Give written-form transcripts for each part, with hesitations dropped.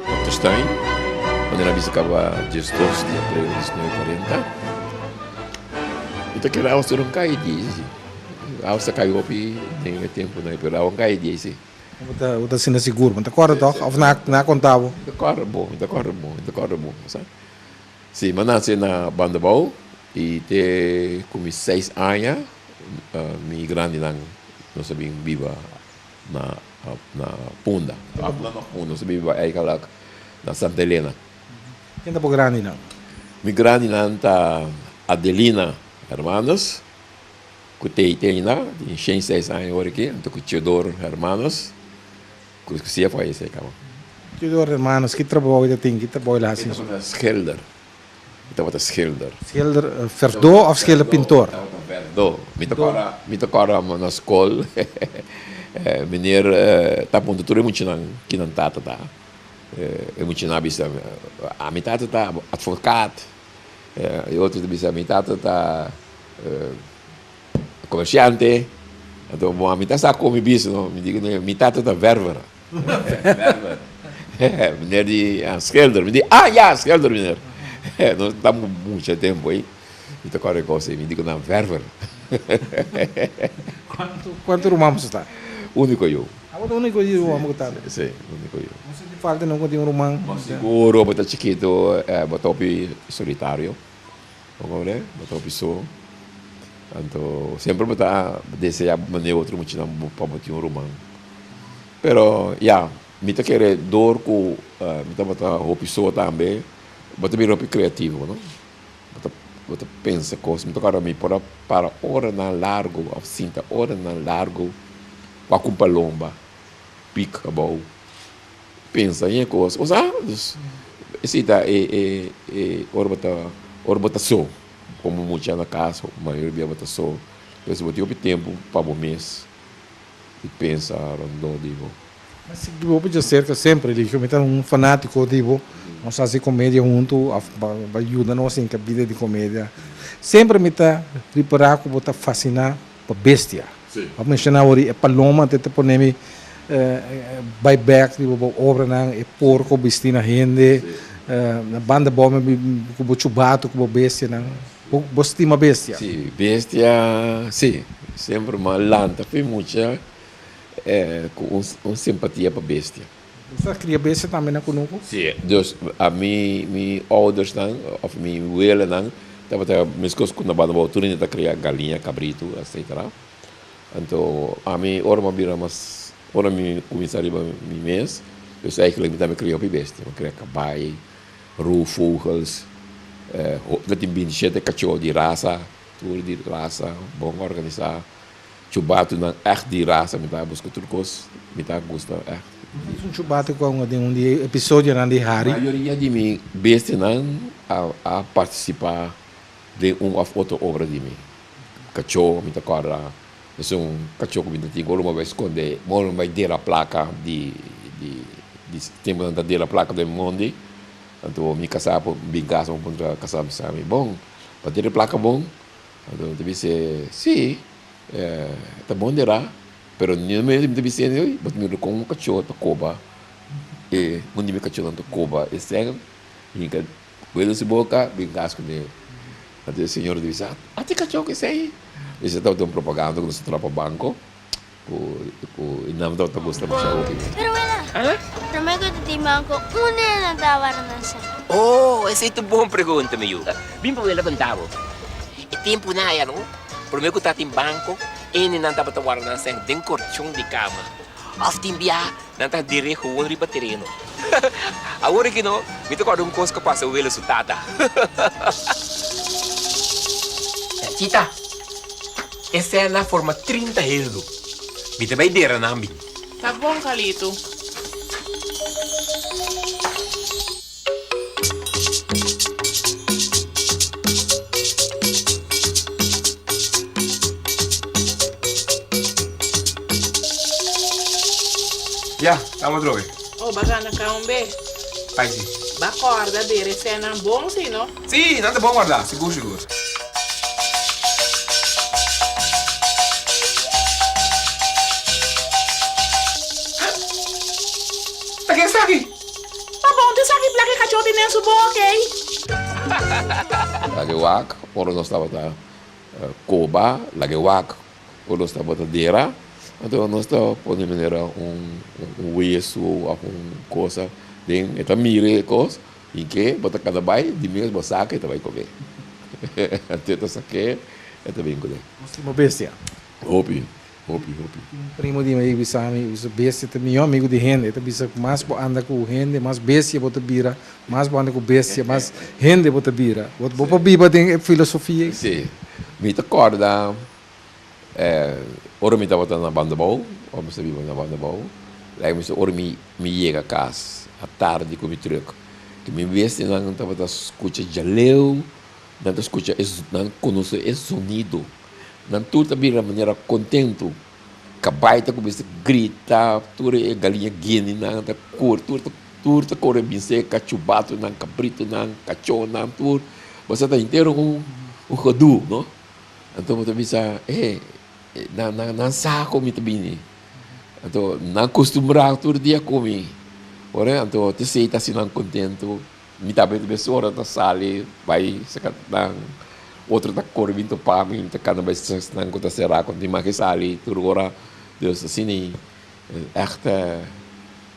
Dokterstein, manera a bisa kaba 12 di april 1940. Mi ta kere awas tur un kai di si. Awas ta kai hopi den e tempunan, pero awa un kai di si. Bo ta sinti sigur? Bo ta kòrda tòg? Òf nan a konta bo? Mi ta kòrda bon, mi ta kòrda bon, mi ta kòrda bon, bo sa. Si, mi a nase na Bandabou i te ku mi seis aña mi grandinan nos a bin biba na na Punda. Òf no na Punda, nos a bin biba eikelak na Santa Elena. Ken ta bo grandinan? Mi grandinan ta Adelina Hermanus. Ku tei tei na, tin shen seis aña ora aki, anto ku Theodor Hermanus, ku si a fayesé kaba. Theodor Hermanus, ki trabou e ta tin? Ki trabou el a hasi? E tabata schilder. E tabata schilder. Schilder verdó òf schilder pintor? Tabata verdó. Mi ta kòrda, mi ta kòrda na skol, meneer ta puntra tur e muchanan ki nan tata ta. E muchanan a bisa, ami tata ta advokaat. E otro ta bisa, mi tata ta Comerciante, anto bo a mi ta sa con mi bisa no, mi di mi tata ta verver, verver, meneer di schilder, mi di ah ya schilder meneer, nos ta mucha tempo ey, mi ta corda e cos ey, mi di cu nan verver. Cuanto ruman boso ta? Unico yu. Abo ta unico yu amo cu tata? Si, unico yu. No sinti falta nunca di un ruman? Seguro, bo ta chikito, bo ta hopi solitario. Bo comprende? Bo ta hopi so. Anto semper bo ta desea mane otro muchanan pa bo tin un ruman. Pero ya, mi ta kere door ku mi tabata hopi so tambe, bo ta bira hopi kreativo, no? Bo ta bo ta pensa kos. Mi ta kòrda mi por a para oranan largu òf sinta oranan largu wak un palomba pik abou, pensa den e kos. Bo sa? Dus esei ta e e e ora bo ta ora bo ta so. Komo mucha na kas mayoria bia bo ta so. Pues bo tin hopi tempu pa bo mes i pensa rondó di bo. Mi a sigui bo djaserka semper, Eligio. Mi ta un fanátiko di bo. Nos hasi komedia huntu òf bo a yuda nos hinka bida di komedia. Semper mi ta ripará ku bo ta fasiná pa bestia. Bo a menshoná awor e paloma te ta pone mi bai bek riba bo obranan, e porko bisti na hende, na banda bo ku bo chubatu ku bo bestianan. Bo stima bestia? Si, bestia si. Semper mi a lanta fin mucha ku un simpatia pa bestia. Bo sa kria bestia tambe na kunuku? Si, dus mi mi oudersnan of mi welanan tabata meskos ku na Bandabou tur hende ta kria galiña, kabritu, etcetera. Anto ami ora mi a bira mas, ora mi kuminsá riba mi mes, dus eigenlijk mi tambe kria hopi bestia. Mi kria kabai, roofvogels, mi tin 27 kachó di rasa, tur di rasa, bon organisá. Chubatunan ègt di rasa mi ta buska tur kos, mi ta gusta ègt. Nos un chubatu ku a den un di e episodionan di Harry. Mayoria di mi bestianan a partisipá den un òf otro obra di mi. Kachó, mi ta kòrda esun kachó ku mi ta tin, ora mi a bai skonde, ora mi bai dera plaka di di tempu nan ta dera plaka den mondi, anto mi kasá por bin kas, mi puntra kasá mi sa mi, bon, bo a dera plaka bon? Anto mi ta bis'é, Sí, ta bon derá, pero ni mi ta bis'é, oi, bo ta mira kon un kachó ta koba e, un di mi kachónan ta koba e sèn, hinka welo su boka, bin kas kuné. Anto e señora ta bisa, ata e kachó ku esei? Esei tabata un propaganda ku nos a traha pa banko ku ku e nan tabata gusta masha hopi. Pero wela, promé ku ta tin banko unda e nan ta wara nan sa? Oh, esei ta un bon pregunta, mi yu. Bin pa wela konta bo. E tempunan aya no, promé ku ta tin banko, ene nan tabata wara nan sèn den korchon di kama. Òf tin bia nan ta der'é gewoon riba tereno. Awor aki no, mi ta kòrda un kos ku a pasa wela su tata. Chita, e sèn a forma 30 heldu. Mi ta bai dera nan bin. Ta bon, Carlito. Ya, tamo atrobe. Oh, ba gana ka un be. Pai si. Ba corda dere senan bon si, no? Si, nan ta bon guarda, sigur sigur. Ta ken esaki? Pa bon ta esaki plaka e kachó tin den su boka ei. Lage wak ora nos tabata koba, lage wak ora nos tabata dera, anto nos ta pone manera un wesu of un cosa den, e ta mira e cos y ke bo ta cana bay di mes bo saca e ta bay come. Anto e ta sake e ta bin cune. Nos tin bo bestia. Hopi. Hopi, hopi. Un primo di mi a bisa mi, bisa bestia ta mihó amigu di hende. E ta bisa ku mas bo anda ku hende, mas bestia bo ta bira, mas bo anda ku bestia, mas hende bo ta bira. Bo bo por biba den e filosofia ei? Sí. Mi ta kòrda ora mi tabata na Bandabou, ora mi sta biba na Bandabou, like mi sta ora mi mi yega kas atardi ku mi trùk, ku mi bestianan tabata skucha djaleu, nan ta skucha e nan konosé e sonido. Nan tur ta bira manera kontentu. Kabai ta kuminsá grita, tur e galiña guineanan ta kore, tur ta tur ta kore bin serka, chubatonan, kabritonan, kachónan, tur. Bo sa ta henter un un gedoe, no? Anto bo ta bisa, e, nan nan nan sa ku mi ta bini. Anto nan kustumbrá tur dia ku mi. Ora anto t'esei ta hasi nan kontentu. Mi ta bende mesora ta sali bai saka nan otro ta kore bin topa mi, mi ta kana bai nan ku ta sera ku tin mas ke sali tur ora dus asina ègt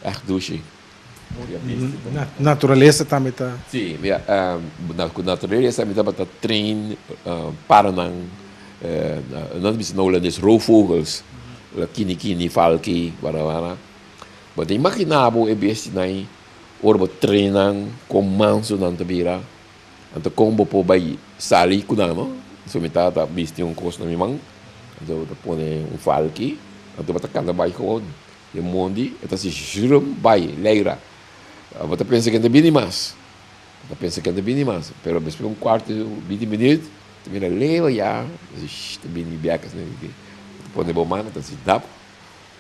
ègt dushi. Naturalesa tambe ta. Si, mira ku naturalesa mi tabata train paranan nan ta bisa na hulandes roofvogels kini kini, falki, wara wara bo ta imagina bo e bestianan Ora bo train nan kon manso nan ta bira, anto kon bo por bai sali ku nan, no? So mi tata bisti un kos na mi man, anto bo ta pone un falki, anto bo ta kanta bai gewoon den mondi, e ta hasi shrum bai leira. Bo ta pensa ke no ta bini mas, bo ta pensa ke no ta bini mas, pero despues un kuarto, binti minüt, ta mira leu ya, ta bini bèk asina, bo ta pone bo man, ta hasi dap.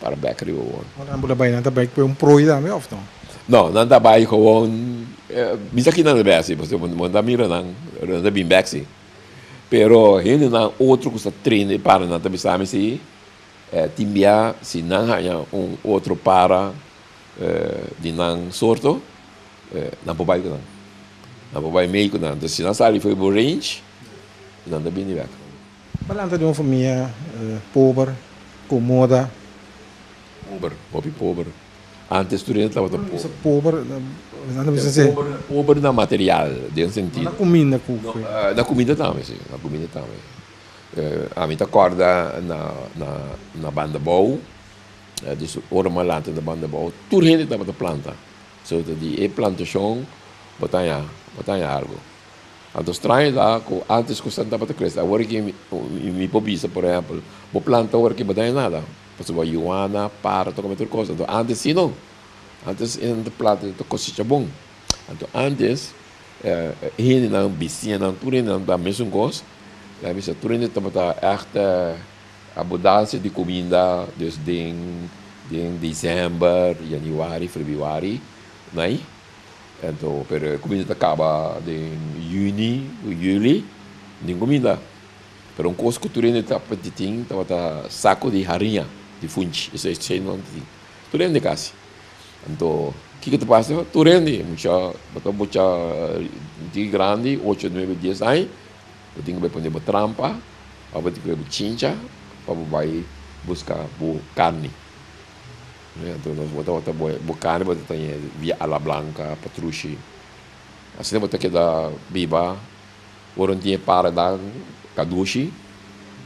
Para bek riba won. Ora nan por a bai, nan ta bai ku un prooi tambe of no? No, nan ta bai gewoon, mi sa kinan ta bai hasi, pasobra bo no ta mira nan, nan ta bin bek si. Pero hendenan otro ku sa train e paranan ta bisa mi si, tin bia si nan haña un otro para di nan sorto, nan por bai ku nan. Nan por bai mei ku nan. Entonces si nan sali for bo range, nan ta bini bek. Bo lanta di un famia pober, ku moda. Pober, hopi pober. Antes tur hende tabata pober. Bisa pober, nan ta bisa si. Pober, pober na material, den sentido. No na kuminda ku. No, na kuminda tambe si, na kuminda tambe. Ami ta kòrda na na na Bandabou, dus ora mi a lanta na Bandabou, tur hende tabata planta. So ta di e plantashon bo ta haña, bo ta haña algu. Anto straño ta ku antes ku san tabata krese, awor aki mi por bisa por ehèmpel, bo planta awor aki bo daña nada, pasobra yuana, para ta kome tur kos. Anto antes si no, antes e nan ta planta ta kosecha bon. Anto antes e hendenan, bisiñanan, tur hendenan ta mesun kos, laga bisa tur hende tabata ègt abundansia di kuminda, dus den den desèmber, yanüari, febrüari, nai. Anto, pero e kuminda ta kaba den yüni ku yüli, nin kuminda. Pero un kos ku tur hende ta tin tabata sako di hariña, di funchi, esei esei nan ta tin. Tur hende kasi. Anto, kiko ta pasa? Tur hende, mucha, bo ta mucha di grandi, ocho, nuebe, dies aña, bo tin ku bai pone bo trampa. Pa bo tin ku bo chincha pa bo bai buska bo karni. Anto nos bo tabata bo karni bo ta taña via Ala Blanca, Patrushi. Asina bo ta keda biba ora un tin e paranan kadushi,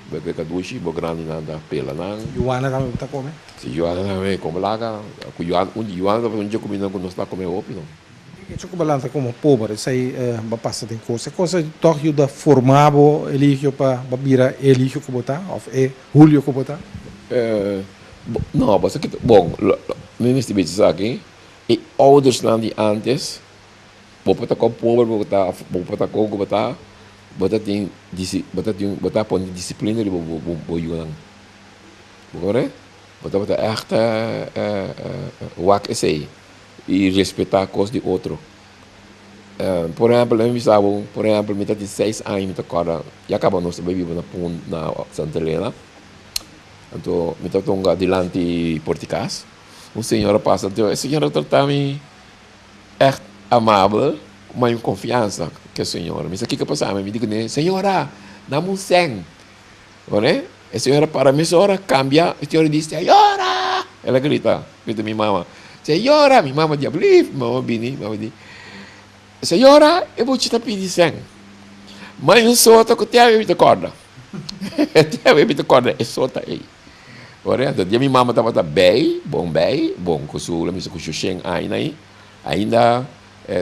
bo e kadushi bo grandinan ta pela nan. Yuana tambe bo ta kome? Si yuana tambe kome laga. Ku yuana un yuana tabata un dje kuminda ku nos ta kome hopi no. Hecho ku bo lanta komo pober esei bo pasa den kos. E kos ei tòg yuda forma bo Eligio pa bo bira e Eligio ku bo ta òf e Julio ku bo ta? No, bo sa ki ta bon. Mi mester bisa esaki, e oudersnan di ántes, bo por ta kon pober bo ta, bo por ta kon ku bo ta, bo ta tin bo ta tin bo ta pone disiplina riba bo yunan. Bo komprende? Bo tabata ègt wak esei. I respetá kos di otro. Por ehèmpel, mi bisa bo, por ehèmpel, mi ta di seis aña, mi ta kòrda, ya kaba nos ta bai biba na Pun, na Santa Elena. Anto mi ta tonga dilanti por di kas, un señora pasa, anto e señora trata mi ègt amabel, ku mayor konfiansa ku e señora. Mi sa kiko a pasa mi, mi di kuné, señora, dame un sèn. Ora e señora para mesora cambia, e señora di, Señora! El a grita, grita mi mama, Señora! Mi mama di, Ablief! Mi mama bini, mi mama di, Señora, e bochi ta pidi sen. Ma un sota cu te awe mi ta corda. Te awe mi ta corda e sota ey. Ora, anto dia mi mama tabata bij, bon bij, bon cu su, la mi bisa cu su shen aña ahí, ainda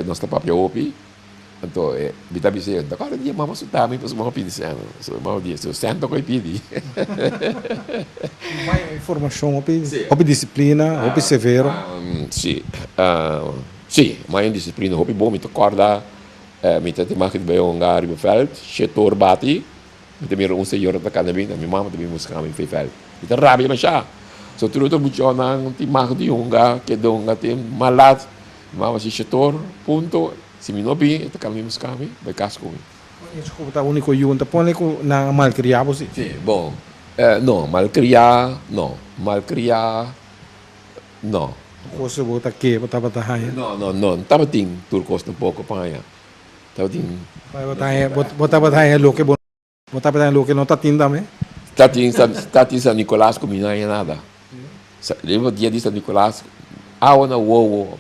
nos ta papia hopi. Anto e mi ta bisa e, ta kòrda di e mama su tami pasobra mama pidi sèn. So mama di, so sèn ta ku e pidi. Bai formashon hopi, hopi disiplina, hopi severo. Si, si, mai un disiplina hopi bon. Mi ta kòrda mi ta tin maki di bai hunga riba vèlt, shetor bati, mi ta mira un señora ta kanda bin, mi mama ta bin buska mi for vèlt. Mi ta rabia masha. So tur otro muchanan tin mag di hunga, keda hunga tin malat. Mi mama si shetor, punto. Si mi no bin, e ta kami buska mi, bai kas ku mi. Esei ku bo ta úniko yu, ta pone ku nan a malkriá bo si? Si, bon, no, malkriá no, malkriá no. Tur kos ku bo ta ke bo tabata haña? No, no, no, no tabatin tur kos tampoko pa haña. Tabatin. Bo tabata haña loke bo. Bo ta pensá loke no ta tin tambe? Ta tin, ta tin San Nicolas ku mi no haña nada. Riba dia di San Nicolas, awa na wowo.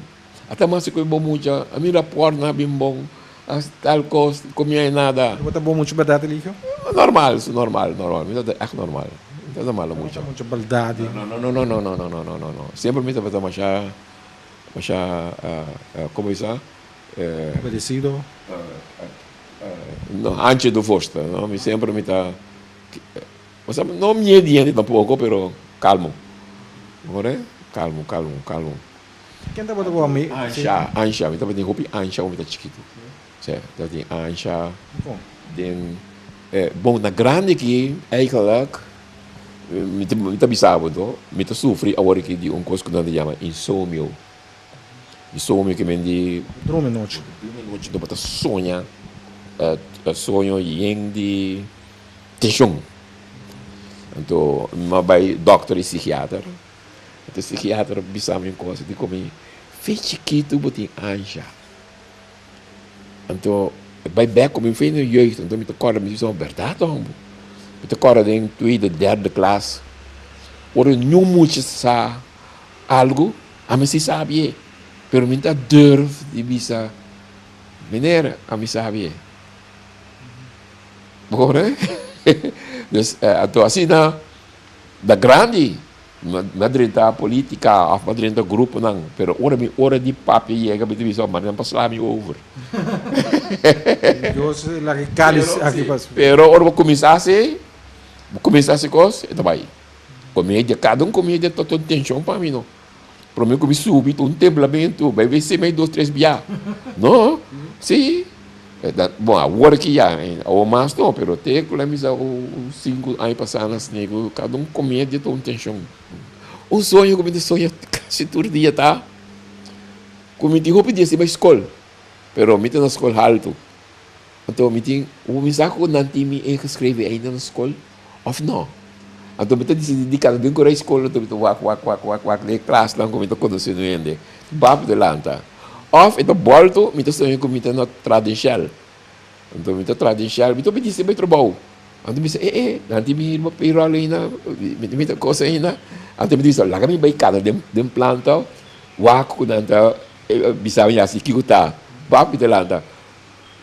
Ata mas ku e bo mucha, a mi raport na bin bon, a tal kos, ku mi haña nada. Bo ta bo mucha bèrdat, Eligio? Normal, normal, normal. Mi ta ègt normal. Mi ta malo mucha. Bo ta mucha baldadi? No, no, no, no, no, no, no, no, no, no. Semper mi tabata masha, masha, komo bisa? Obedecido? No, anche do forsta, no? Mi semper mi ta, osea, no mie di hende tampoco, pero calmo. Ore? Calmo, calmo, calmo. Ken tabata bo ami? Ansha, ansha. Mi tabatin hopi ansha ora mi ta chikitu. Si, tabatin ansha. Dikon? Den, bon, na grandi aki, eigenlijk, mi ta, mi ta bisa bo anto, mi ta sufri awor aki di un kos ku nan ta yama insomio. Mi soño ke men di. Drumi nochi. Drumi nochi no bo ta soña soño yen di tenshon. Anto mi a bai dòkter i sikiater. Anto e sikiater a bisa mi un kos, e di ku mi, Fe chikitu bo tin ansha. Anto e bai bèk ku mi fe na jeugd. Anto mi ta kòrda mi bisa, bèrdat hòmber. Mi ta kòrda den tweede, derde klas, ora niun mucha sa algu. Ami si sabi e, pero mi ta durf di bisa, Meneer, ami sabi e. Bo comprende? Dus, anto asina, da grandi, mi a drenta politica of mi a drenta gruponan, pero ora mi ora di papia yega, mi ta bisa, oh, nan pa sla mi over. Dios laga e kalis aki pas. Pero ora bo cuminsa haci, bo cuminsa haci cos, e ta bay. Comedia, cada un comedia ta un tension pa mi no. Prome cu mi subi ta un temblamento, bay wc mei dos tres bia. No, si. Bon, awor aki ya, awor mas no, pero te cu la misa un cinco aña pasa na sneco, cada un comedia ta un tension. Un soño cu mi ta soña casi tur dia ta cu mi tin hopi dia sin bay scol, pero mi ta na scol halto. Anto mi tin, mi sa cu nan tin mi ingeschreven ainda na scol of no. Anto mi ta dicidi di cana den cora e scol, anto mi ta wak, wak, wak, wak, wak den e klasnan cu mi ta conoce nu hende. Bap delanta. Of e ta bolto, mi ta soña cu mi ta na tra den Shell. Anto mi ta tra den Shell, mi ta obedece bay trabao. Anto mi bisa, eh eh, nan tin mi riba payroll ainda, mi ta cosa ainda. Anto mi bisa, laga mi bai kana den den planta, wak ku nan ta bisa mi hasi kiko ta. Bap mi ta lanta.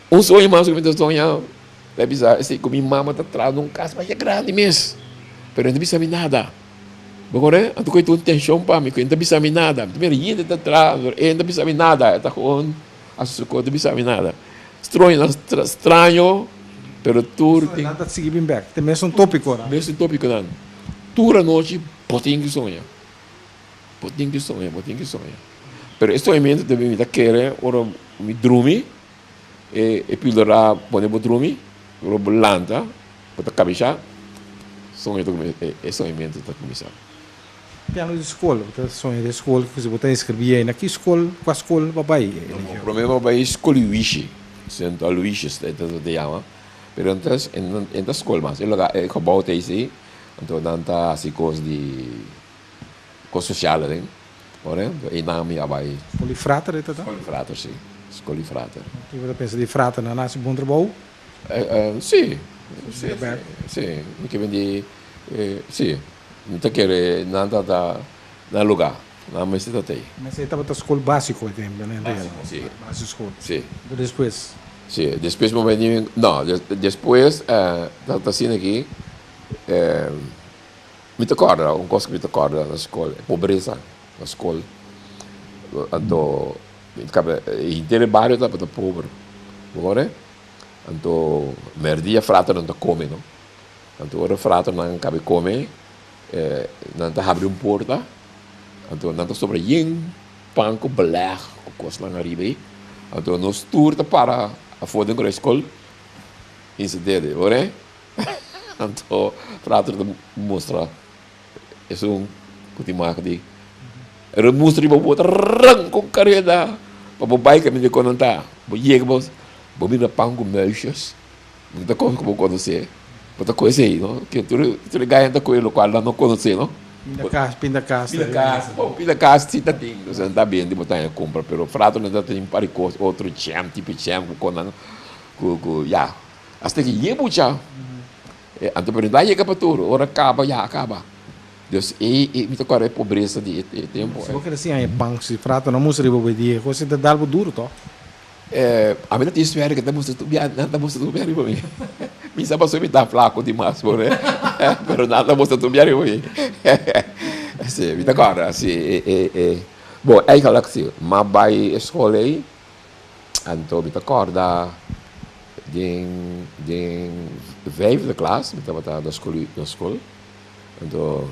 Un soño mas ku mi ta soña, ta bisa esei ku mi mama ta traha na un kas masha grandi mes, pero e no ta bisa mi nada. Bo kore? Anto ku e ta un tenshon pa mi, ku e no ta bisa mi nada. Mi ta mira hende ta traha, e no ta bisa mi nada, e ta gewoon hasi su kos, no ta bisa mi nada. Stroñonan straño, pero tur tin. Nan ta sigui bin bek, ta e mesun topikonan. Mesun topikonan. Tur anochi bo tin ku soña. Bo tin ku soña, bo tin ku soña. Pero e soñamentu ta bin, mi ta kere ora mi drumi, e pildora pone bo drumi, ora bo lanta, bo ta kabesha, soño ta kuminsá, e soñamentu ta kuminsá. Piano di skol, bo ta soña di skol ku si bo ta inskribí ei, na ki skol, kua skol bo a bai? Promé bo a bai skol Luigi, Sint Aloysius ta ta yama, pero entonces e no ta skol mas, e lugar, e gebou ta esei, anto nan ta hasi kos di, kos sosial aden, ora einan mi a bai. Skol di frater e ta ta? Skol di frater, si, skol di frater. Kiko bo ta pensa di frater, nan a hasi bon trabou? Si, si, si, mi ke bindi, si, mi ta kere nan ta ta na luga, nan mester ta tei. Mester tabata skol básiko e tempu nan en real? Básiko, si. Basisschool. Si. Anto despues? Si, despues mi bini, no, despues ta asina aki, mi ta kòrda, un kos ku mi ta kòrda na skol, pobresa na skol, anto. Henter e bario tabata pober, bo hoor? Anto merdia fraternan ta come no, anto ora fraternan caba come nan ta habri un porta, anto nan ta sobra yen pan cu beleg cu cosnan ariba ey, anto nos tur ta para afo den kruiskol hinse dede, bo hoor? Anto frater ta mustra. Esun ku tin mak di remus riba bo ta ranka un kareda pa bo bai kaminda ku nan ta. Bo yega bo bo mira pan ku muisjes, bo ta kos ku bo konosé, bo ta kohe esei no, ke tur tur e gainan ta kohe lokual nan no konosé no. Pinda kas, pinda kas. Pinda kas, bo pinda kas si ta tin, nos ta bende bo ta haña kumpra, pero frato nan ta tin un par di kos otro jam tipo jam ku konan ku ku ya hasta ke ye mucha. E antepresidente a yega pa tur, ora kaba ya a kaba. Dus e e mi ta kòrda e pobresa di e tempu. Si bo kere siña e pan si frato no mustra riba bo dia, kos ta dal bo duru tò. Ami ta tin suerte ke ta mustra tur bia, nan ta mustra tur bia riba mi. Mi sa pasobra mi ta flaku dimas por e, pero nan ta mustra tur bia riba mi. Si, mi ta kòrda si e e e, bon eigenlijk si, m'a bai e skol ei, anto mi ta kòrda. Den den vijfde klas mi tabata na skol na skol anto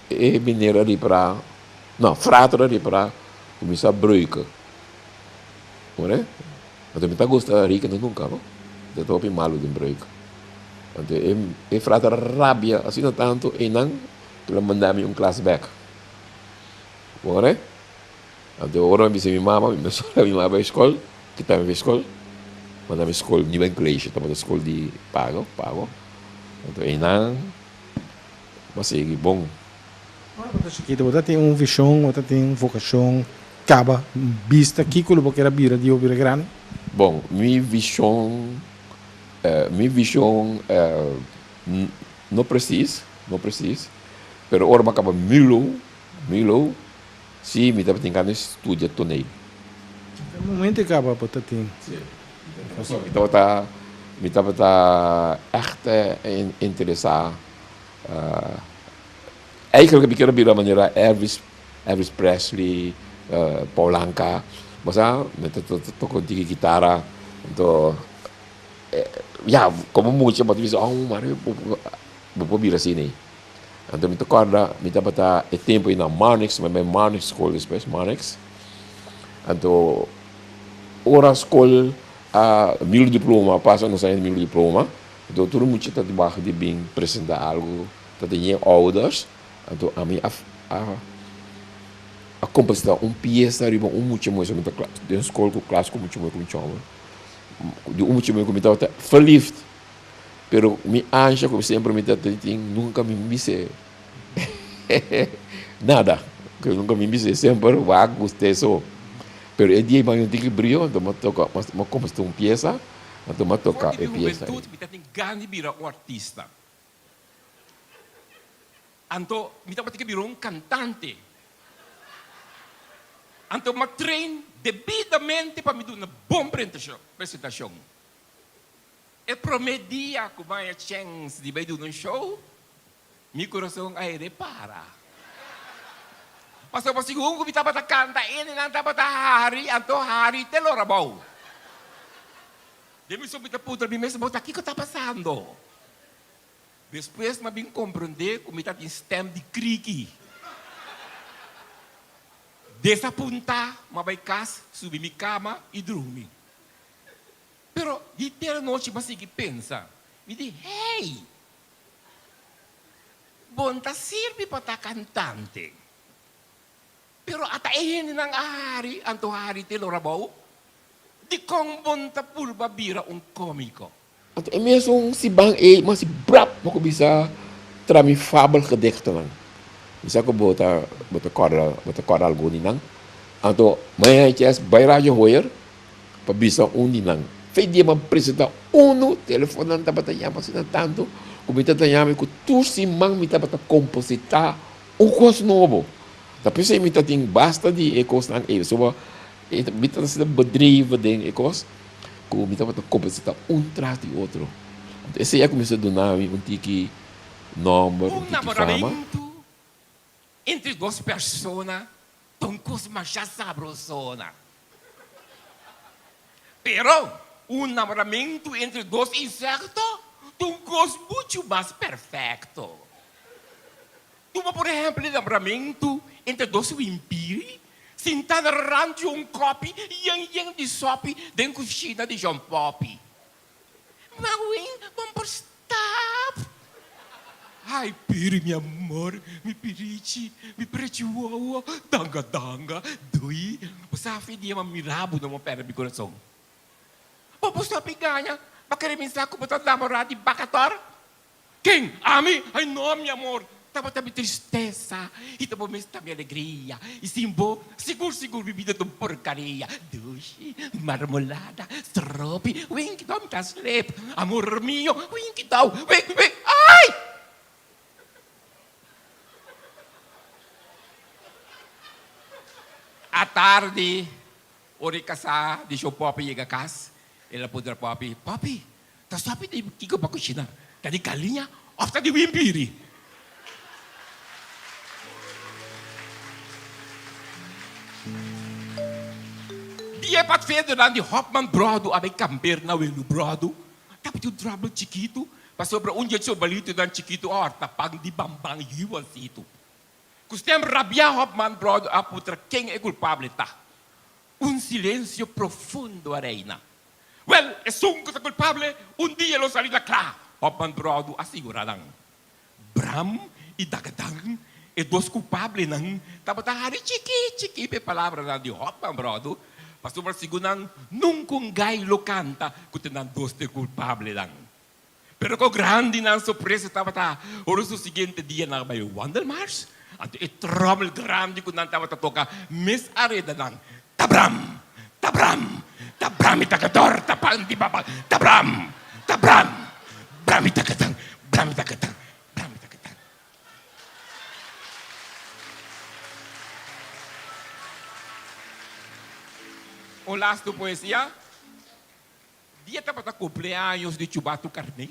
e meneer a ripara no frater a ripara ku mi sa breuken hoor anto mi ta gusta rekenen nunka no mi ta hopi malu den breuken anto e e frater a rabia asina tantu einan ku el a manda mi un klas bek hoor. Anto ora mi bisa mi mama, mi mester mi mama bai skol, kita mi bai skol, manda mi skol Nieuwe College, tabata skol di pago, pago. Anto einan mi a sigui bon. Ora bo ta chikito, bo ta tin un vishon, bo ta tin un vokashon kaba bista kiko lo bo kier a bira di bo bira grandi? Bon, mi vishon, mi vishon no presis, no presis, pero ora mi a kaba Milo, Milo, Sí, mi tabatin gana di studia toneel. Te momento e caba bo ta tin. Sí. Mi tabata, mi tabata echt interesa. Eigenlijk mi kier a bira manera Elvis, Elvis Presley, Paul Anka. Bo sa, mi ta toca un tiki kitara. Anto, ya, como mucha bo ta bisa, oh, mari bo por bira asina ei. Anto mi ta kòrda mi tabata e tempu ei na Marnix, mi a bai Marnix skol despues, Marnix. Anto ora skol a mil diploma a pasa, nos a hende mil diploma, anto tur mucha ta wak di bin presentá algu, ta tin yen ouders, anto ami a a a kompositá un piesa riba un mucha muhé, mi ta den skol ku klas ku mucha muhé ku mi chòmber, di un mucha muhé ku mi tabata verliefd. Pero mi ansha ku semper mi ta tin nunka mi bis'é nada, ku nunka mi bis'é semper wak gust'é so. Pero e dia ei mi a tiki brio, anto mi a toka, mi a kompositá un piesa, Anto m'a For toka di e mi piesa ei. hubentut mi ta tin gana di bira un artista. Anto mi tabata ke bira un kantante. Anto m'a train debidamente pa mi duna bon presentashon. E promé dia ku mi haña chèns di bai duna un show, mi kurason a hende para. Pasobra segun ku mi tabata kanta, hendenan tabata hari, anto hari te lora abou. Den mi so mi ta puntra mi mes, Bo ta kiko ta pasando? Despues mi a bin komprondé ku mi ta tin stèm di kriki. Desapuntá, mi a bai kas, subi mi kama i drumi. Pero henter anochi mi a sigui pensa. Mi di, Hey! Bo no ta sirbi pa ta kantante. Pero ata e hendenan a hari, anto hari te lora bou. Dikon bo no ta purba bira un kómiko? Anto e mesun siban ei mi a hasi brap, mi a kuminsá traha mi fabelgedichtennan. Mi sa ku bo ta bo ta kòrda bo ta kòrda algun di nan. Anto mi a haña chèns bai Radio Hoyer pa bisa un di nan. Fe dia mi a presentá unu, telefonnan tabata yama asina tantu ku mi ta daña mi ku tur siman mi tabata kompositá un kos nobo. Ta p'esei mi ta tin basta di e kosnan ei. Pasobra mi ta asina bedreven den e kos ku mi tabata kompositá un tras di otro. Anto esei a kuminsá duna mi un tiki nòmber, un Un tiki fama. namoramentu entre dos persona ta un kos masha sabrosona. Pero un namoramentu entre dos insekto ta un kos muchu mas perfekto. Tuma por ehèmpel e namoramentu entre dos wimpiri sintá na rant di un kòpi yen yen di sòpi den kushina di John Poppy. Mawin, bon por stap! Ai piri mi amor, mi pirichi, mi prechiwowo, danga danga, dui. Bo sa fi dia m'a mira bo no m'a pèrdè mi kurason. Bo por stòp i gaña, bo a kere mi sa ku bo ta namorá di Bakator? Ken? Ami? Ai no, mi amor, tabata mi tristesa i ta bo mes ta mi alegria i sin bo sigur sigur mi bida ta un porcaria. Dushi, marmolada, stropi, winki dou mi ta slep, amor mio, winki dou, wik wik, ai! Atardi, ora e kasá di shou Poppy yega kas, el a puntra Poppy, Poppy, Ta sabi di kiko pa kushina, ta di galiña òf ta di wimpiri? Di e patfedernan di Hòpman Bròdu a bai kamper na Welu Bròdu, tabatin un tròbel chikitu pasobra un di e chobalitunan chikitu a hòrta pan di Bamban Yuwansitu. Ku stèm rabiá Hòpman Bròdu a putra ken e kulpable ta. Un silensio profundo a reina. Wèl, esun ku ta kulpable un dia lo sali na kla, Hòpman Bròdu a sigurá nan. Bram i Dagadan, e dos kulpablenan, tabata hari chikí chikí pa e palabranan di Hòpman Bròdu, pasobra segun nan nunka un gai lo kanta ku ta nan dos ta e kulpablenan. Pero kon grandi nan sorpresa tabata ora su siguiente dia nan a bai wandelmars, anto e tròmel grandi ku nan tabata toka mes a reda nan, Tabram! Tabram! Tabram i takador ta pan di baba! Tabram! Tabram! Bram i takatan! Bram i takatan! Bram i takatan! Un lastu poesia. Dia tabata cumpleaños di Chubatu Carné.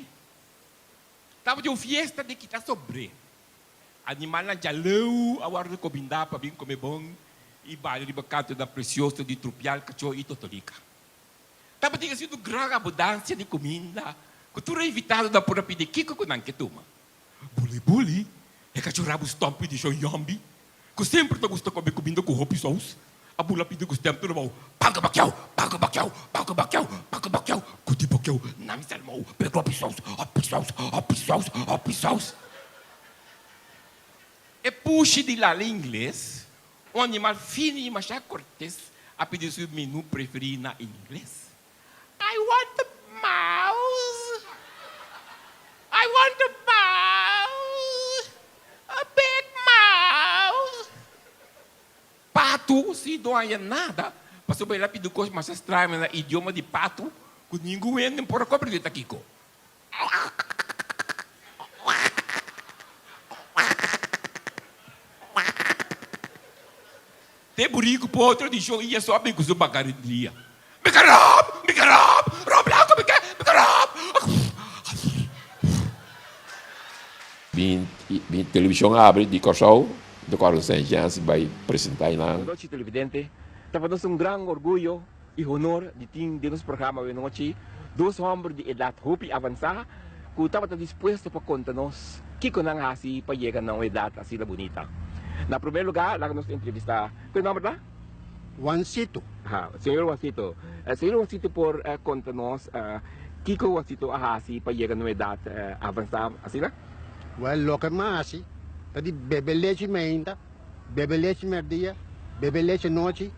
Tabatin un fiesta di kita sombré. Animalnan djaleu a wòrdu recomendá pa bin come bon i baila riba cantonan precioso di Trupial, Cachó i Totolica. Tabatin asina un gran abundancia di cuminda cu tur e invitadonan por a pidi kico cu nan ke tuma. Buli buli, e kachó rabu stompi di shon Yòmbi, ku semper ta gusta kome kuminda ku hopi sous, a bula pidi ku stèm tur abou, Panka bakiau, panka bakiau, panka bakiau, panka bakiau, ku di bakiau, nami salmou, pega hopi sous, hopi sous, hopi sous, hopi sous. E pushi di lala ingles, un animal fini i mashá kortes, a pidi su menú preferí na ingles. I want a mouse, I want a mouse, a big mouse. Patu si no haya nada, pasobra el a pidi un kos masha straño na idioma di patu. Ku ningun hende por a komprendé ta kiko. Te buriku potro di shon i Yesu a bin ku su bakarindia. Mi ke ròm! Mi ke ròm! Ròm blanku mi ke! Mi ke ròm! Bin bin televishon abri di Kòrsou, mi ta kòrda Sen Jens bai presentá einan. Nochi televidente, ta pa nos un gran orguyo i honor di tin den nos programa awenochi dos hòmber di edat hopi avansá ku tabata dispuesto pa konta nos kiko nan hasi pa yega na un edat asina bunita. Na promé lugá laga nos entrevistá, ku e nòmber ta? Juancito. Ha, señor Juancito. Señor Juancito por konta nos kiko Juancito a hasi pa yega na un edat avansá asina? Wèl, loke mi a hasi ta di bebe lechi meinta. Bebe lechi merdia, bebe lechi nochi,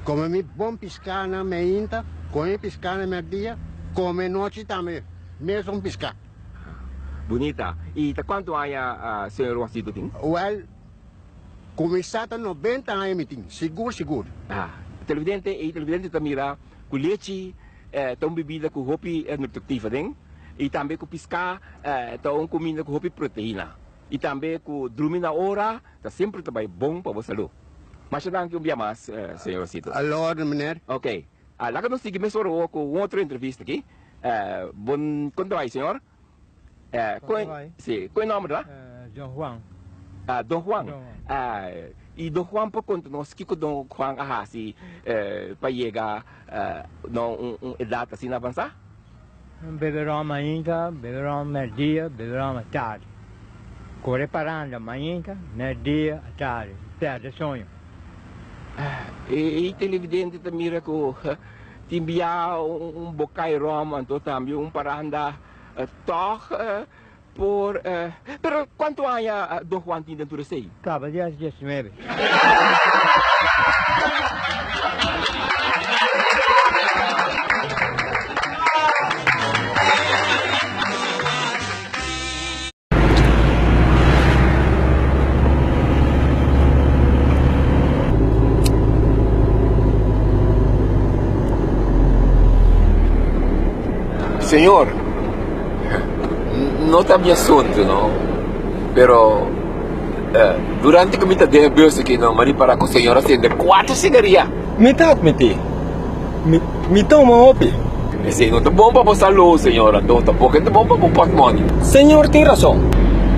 come mi bon piská na meinta, come piská na merdia, come nochi tambe mesun piská. Bunita. I ta kuantu aña señor Juancito tin? Wel, kuminsá ta 90 aña mi tin, sigur sigur. Ah, televidente, e televidente ta mira ku lechi ta un bebida ku hopi nutritivo aden i tambe ku piská ta un kuminda ku hopi proteina. I tambe ku drumi na ora ta semper ta bai bon pa bo salú. Masha danki un bia mas, señor Rosito. A la orden, meneer. Ok. Laga nos sigui mesora awor ku un otro entrevista aki. Bon, kon ta bai, señor? Kon ta bai? Si, kon e nomber ta? Don Juan. Don Juan. Don Juan. I Don Juan por konta nos kiko Don Juan a hasi pa yega na un edat asina avansá? Bebe ron mainta, bebe ron merdia, bebe ron atardi. Kore paranda mainta, merdia, atardi. Perde soño. E televidente ta mira ku tin bia un bokai rom anto tambe un paranda tog por. Pero kuantu aña Don Juan tin den tur esei? Kaba di hasi diesnuebe. Señor, no ta mi asunto no, pero durante ku mi ta den e bus aki no, mi a ripara ku señor a sende kuater sigaria. Mi ta atmití, mi tuma hopi. Esei no ta bon pa bo salú, señor, anto tampoko e ta bon pa bo pòtmòni. Señor tin rason.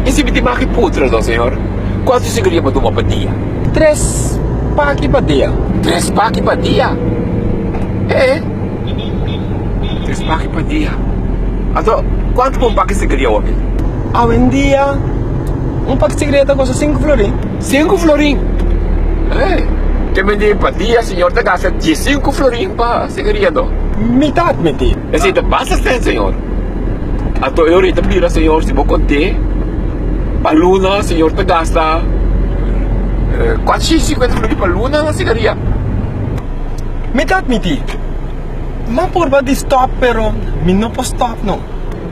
I si mi tin maki putra no, señor? Kuantu sigaria bo tuma pa dia? Tres paki pa dia. Tres paki pa dia? Eh? Tres paki pa dia. Anto, kuantu pa un paki sigaria awoki? Awendia, un paki sigaria ta kosta sinku florin. Sinku florin? Eh, ke men di pa dia señor ta gasta diesinku florin pa sigaria no? Mi ta admití. Esei ta basta sèn, señor. Anto e orita bira, señor, si bo kont'é, pa luna señor ta gasta kuatrocientos sinkuenta florin pa luna na sigaria. Mi ta admití, m'a purba di stòp, pero mi no por stòp no.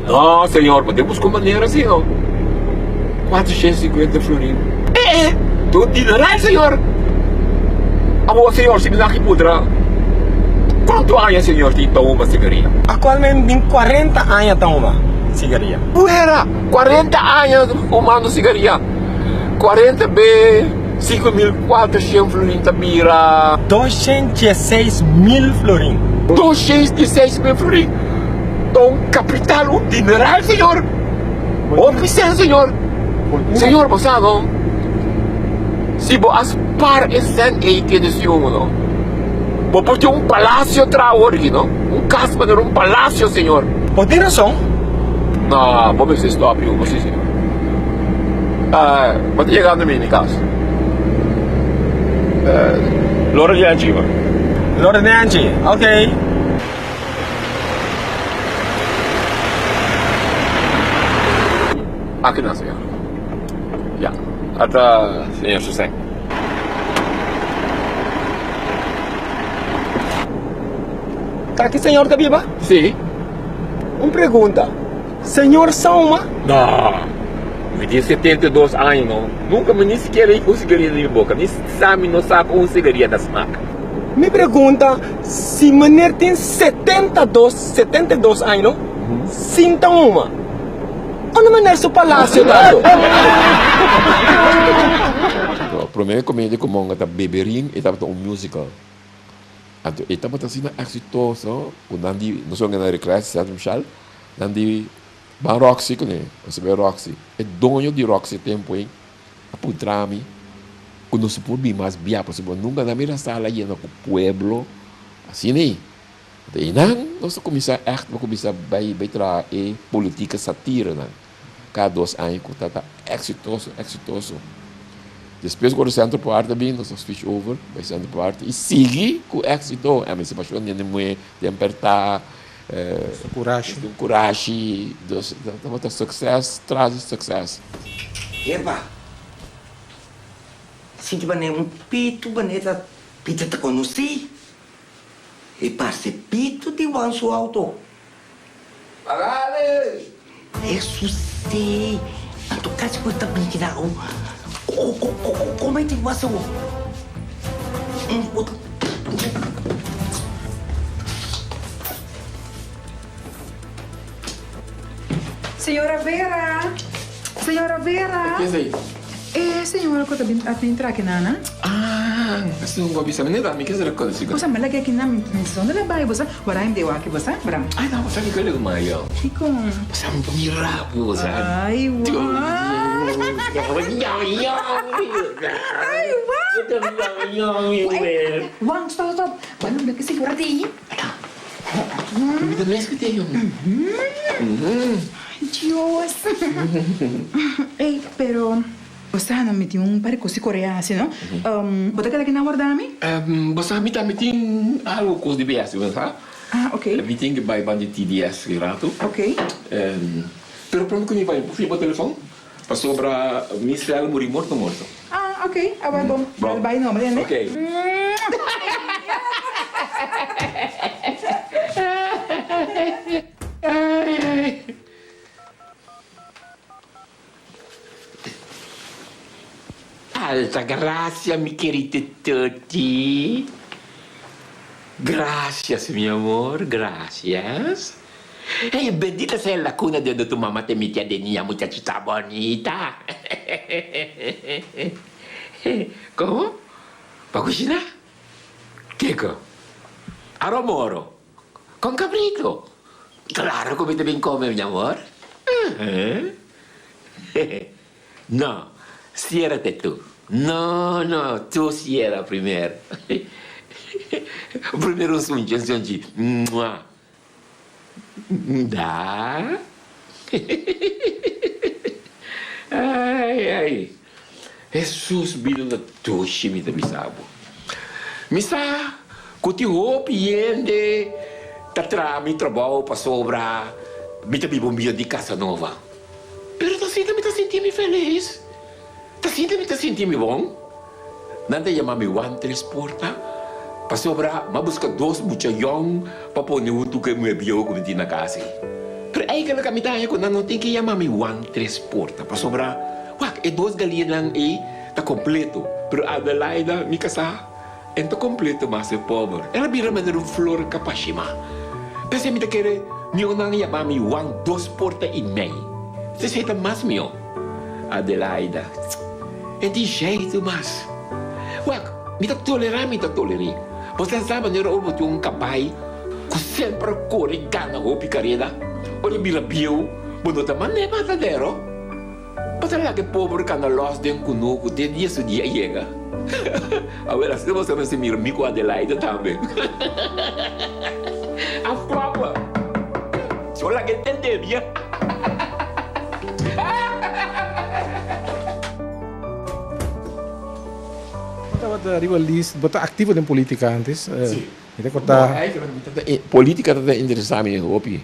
No, señor, bo tin busca un manera si no. 450 florin. Eh, eh, ta un dineral, señor. Awor, señor, si mi na aki putra, cuanto aña señor tin ta huma sigaria? Actualmente mi tin 40 aña ta huma sigaria. Buera! 40 aña humando sigaria. 40 be 5400 florin ta bira. 216 mil florin. 216 mil florin. Ta un capital, un dineral, señor. Hopi sen, señor. Señor, bo sa no? Si bo a spar e sen ei tene su uno, no? Bo por tin un palacio tra awor aki, no? Un cas manera un palacio, señor. Bo tin rason. No, bo mester stop yu, bo si, señor. Bo ta yegando mi mi cas. Lora di anchi, ma. Lora di anchi, ok. Aki nan, señor. Ya. Ata señor José. Ta aki señor ta biba? Sí. Un pregunta. Señor Sauma? No. Mi tin 72 aña, no. Nunca mi ni sikiera un sigaria den mi boca. Ni sa mi no sa con un sigaria ta smaak. Mi pregunta si meneer tin 72, 72 aña no, sin ta huma. Unda meneer su palacio ta anto? Prome comedia cu Monga ta Beberin e tabata un musical. Anto e tabata asina exitoso cu nan di, nos a gana Recreatie Centrum Shell, nan di ban Roxy cune, nos a bay Roxy. E doño di Roxy e tempo ey a puntra mi cu nos por bin mas bia pasobra nunca nan mira sala yena cu pueblo asina ey. Anto eynan nos a cuminsa echt bo cuminsa bay bay traha e politica satira nan cada dos aña cu ta exitoso exitoso. Despues cu Centro por Arte a bin nos a switch over bay Centro por Arte y sigui cu exito. Emancipacion di hende muhe den perta. Curashi. Curashi. Dus tabata succes tras di succes. Epa! Sinti manera un pitu manera Pita ta conoci. E parce pitu di Juan su auto. Pagale! Hesus si! Anto casi cu e ta bini na un come ti wasa wo? Señora Vera! Señora Vera! Ken esei? E señora cu ta bin a bin traha kinan nan. Ah, esun cu a bisa mi neta, mi ke ser conoci cu. Bosa mi laga kinan, mi mi sa donde la bay bosa, wara mi dewa aki bosa, bra. Ay no, bosa mi kere mayo. Kiko? Bosa mi ta mira bosa. Ay wak. Ay wak. Wak, stop, stop. Wak, lo ke señora di. Mi ta mes ku te yo. Ay Dios. Ey, pero bo sa no mi tin un par di kos di korea hasi no. Bo ta keda kinan warda mi? Bo sa mi tambe tin algo kos di biasi bo sa. Ah, ok. Mi tin ke bai ban di TDS ki ratu. Ok. Pero prome ku mi bai, bo fia bo telefon? Pasobra mi sel muri morto morto. Ah, ok. Awor bo Bon. bai nombre, ne? Ok. Alta gracia mi kerite Toti. Gracias mi amor, gracias. Hey, bendita sea la cuna de donde tu mama te metió de niña, muchachita bonita. Como? Pa cushina? Kiko? Aro moro? Con cabrito? Claro cu mi ta bin come, mi amor. No, ciérrate tu. No, no, tu cierra primer. Primero un sunchi, un sunchi. Mua. Da. Ai, ai. Hesus bira na dushi mi ta bisa bo. Mi sa ku tin hopi hende ta traha mi trabou pasobra mi ta biba un bida di Casanova. Pero ta sinti mi ta sinti mi felis. Ta sinti mi ta sinti mi bon. Nan ta yama mi Juan Tres Porta pasobra mi a buska dos mucha yòn pa pone huntu ku e muhé bieu ku mi tin na kas ei. Pero eigelik mi ta haña ku nan no tin ke yama mi Juan Tres Porta pasobra Wak, e dos galianan ei ta kompleto, pero Adelaida, mi kasá, e no ta kompleto mas, e pober. El a bira manera un flor kapashimá. P'esei mi ta kere mihó nan yama mi Juan Dos Porta i Mei. Esei ta mas mihó. Adelaida, E tin sheitu mas. Wak, mi ta tolerá, mi ta toler'é. Bo ta sa manera ora bo tin un kabai ku semper a kore gana hopi kareda, ora e bira bieu, bo no ta mand'é matadero. Bo ta laga e pober kanda lòs den kunuku te dia su dia yega. Awel, asina bo sa mester mira mi ku Adelaida tambe. Afklòp! Si bo laga e tende mi. Bo tabata riba list, bo ta aktivo den politika antes? Si. Mi ta korta. Bo, eigenlijk mi ta, politika ta ta interesa mi hopi.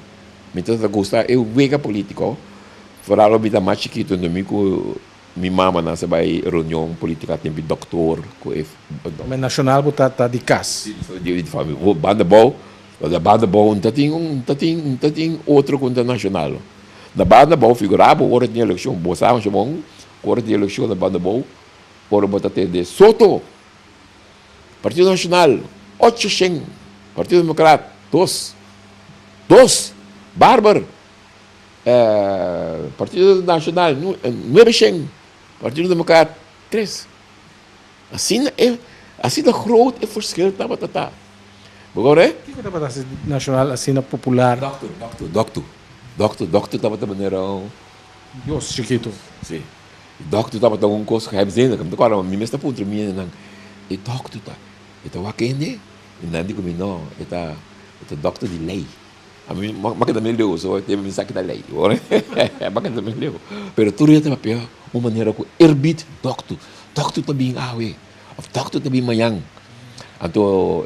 Mi ta ta gusta e wega politiko. Foral lo mi ta mas chikitu unda mi ku mi mama nan sa bai reunion politica tempi doktor ku e. Men nacional bo ta ta di kas. Di familia banda bou na banda bou no ta tin no ta tin no ta tin otro ku no ta nacional na banda bou figura bo ora tin elekshon bo sa masha bon ku ora tin elekshon na banda bou ora bo ta tende Soto partido nacional. 800, Partido Democraat, dos. Dos! Barber, Partido Nacional, 900, Partido Democraat, tres. Asina e, asina groot e verschil tabata ta. Bo kore? Kiko tabata hasi Nacional asina popular? Dokter, dokter, dokter, dokter, dokter tabata manera un. Dios chikitu. Si. Dokter tabata un kos geheimzinnig. Mi ta kòrda mi mes ta puntra mi hendenan, e dokter ta, e ta wak hende? I nan di ku mi, no, e ta, e ta dokter di lei. Ami m'a keda mi leu so e mi sa kita lei m'a keda mi leu pero tur e ta papia un manera ku eerbied dokter dokter ta bin awe of dokter ta bin mañan anto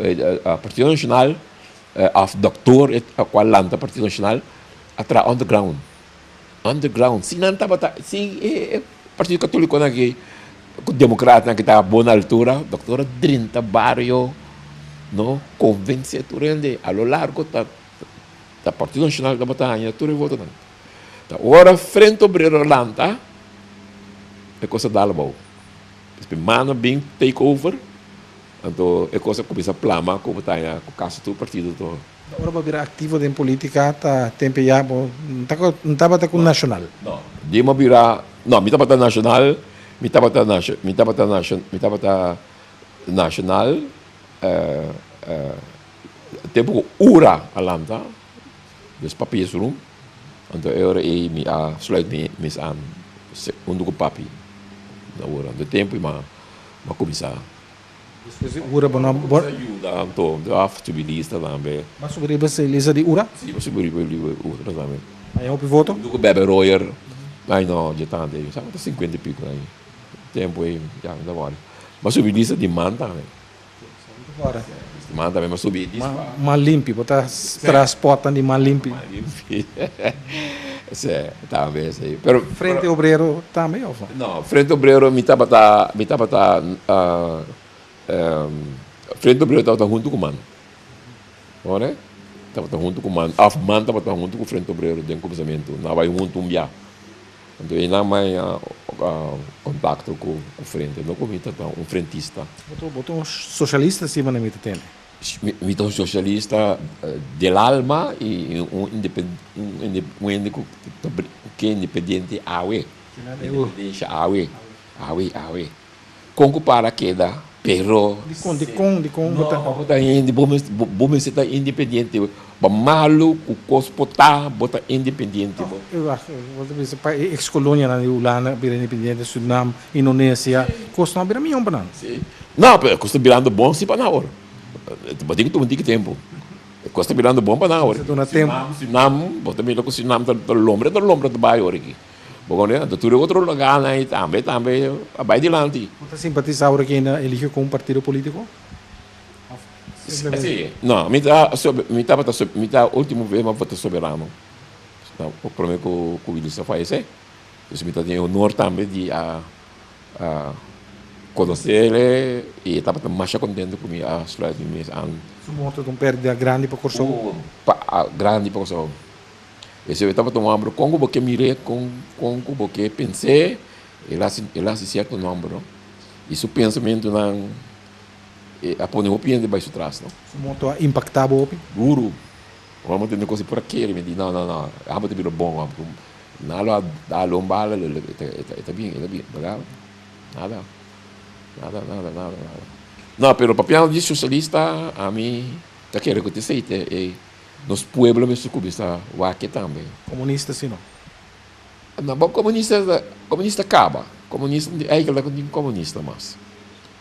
partido nacional of dokter ku a lanta partido nacional a traha underground underground si nan tabata si e partido katolikonan aki ku demokratnan ki ta bon altura dokter a drenta bario no konvensé tur hende a lo largo ta ta partido nacional tabata haña tur e votonan ta ora frente obrero lanta e kos a dal abou despues mano bin take over anto e kos a kuminsá plama ku bo ta haña ku kasi tur partido ta. Ora bo a bira aktivo den politika ta tempu ya bo no tabata ku Nacional? No, di mi a bira, no mi tabata Nacional, mi tabata mi tabata mi tabata Nacional tempu ku ura a lanta, dus papi es rum, anto e ora ei mi a sluit mi mes aan huntu ku papi na ura. Anto e tempu mi a kuminsá. Despues di ura bo no. Bo a yuda anto af subi lista tambe. Bo a subi riba e lista di ura? Si, bo a subi riba ura tambe. Haña hopi voto? Huntu ku Bebe Royer, ay no, dje tantu ei, sa ku ta sinkuenta i piko ei, tempu ei, ya mi ta wòrdu. Bo a subi lista di man tambe. Di man tambe, bo a subi lista. Man limpi, bo ta traha spòtnan di man limpi. Man limpi, si, tambe si. Pero. Frente Obrero tambe òf no? No, Frente Obrero mi tabata, mi tabata, Frente Obrero tabata huntu ku man. Ora? Tabata huntu ku man, òf man tabata huntu ku Frente Obrero den kuminsamentu. Nan a bai huntu un bia. Anto e nan mai kontakto ku Frente, no ku mi ta un frentista. Bo ta un soshalista si manera mi ta tende? Mi ta un soshalista del alma i un un hende ku ke independiente awe. Independencia awe, awe, awe. Kon ku para keda, pero. Dikon, dikon, dikon bo ta. No, bo ta hende, bo mester, bo mester ta independiente. Pa malu ku kos por ta, bo ta independiente. Bo. Wak, bo ta bisa pa e ex kolonianan di Hulanda a bira independiente, Surinam, Indonesia, kos no a bira mion pa nan. Si. No, pero kos ta birando bon si pa nan awor. Bo tin ku tuma un tiki tempu. Kos ta birando bon pa nan awor. Surinam, Surinam, bo ta mira ku Surinam ta lombra, ta lombra ta bai awor aki. Bo kende? Anto tur e otro lugarnan ei tambe, tambe a bai dilanti. Bo ta simpatisa ora ki na eligio ku un partido politico? Of simplemente. Si, no, mi ta, mi tabata, mi ta ultimo bes mi a vota Soberano, prome ku Willis a fayese. Dus mi ta tin e honor tambe di a konosele i e tabata masha kontento ku mi a sluit mi mes aan. Su morto ta un pèrdida grandi pa Kòrsou. Grandi pa Kòrsou. Esei tabata un hòmber kon ku bo ke mir'é, kon kon ku bo ke pens'é, el hasi el hasi sierto nòmber no. I su pensamentunan a pone hopi hende bai su tras no. Su morto a impaktá bo hopi? Duru. Ora mi tende kos por a kere mi di no no no abo ta bira bon abo nan lo a dal un bala e ta bien e ta bien berdad nada nada nada nada nada no pero papiando di sosialista ami ta kere ku ta esei ta e Nos pueblo mester cuminsa wak tambe. Comunista si no? No, bo comunista ta, comunista caba. Comunista, eigenlijk no tin comunista mas.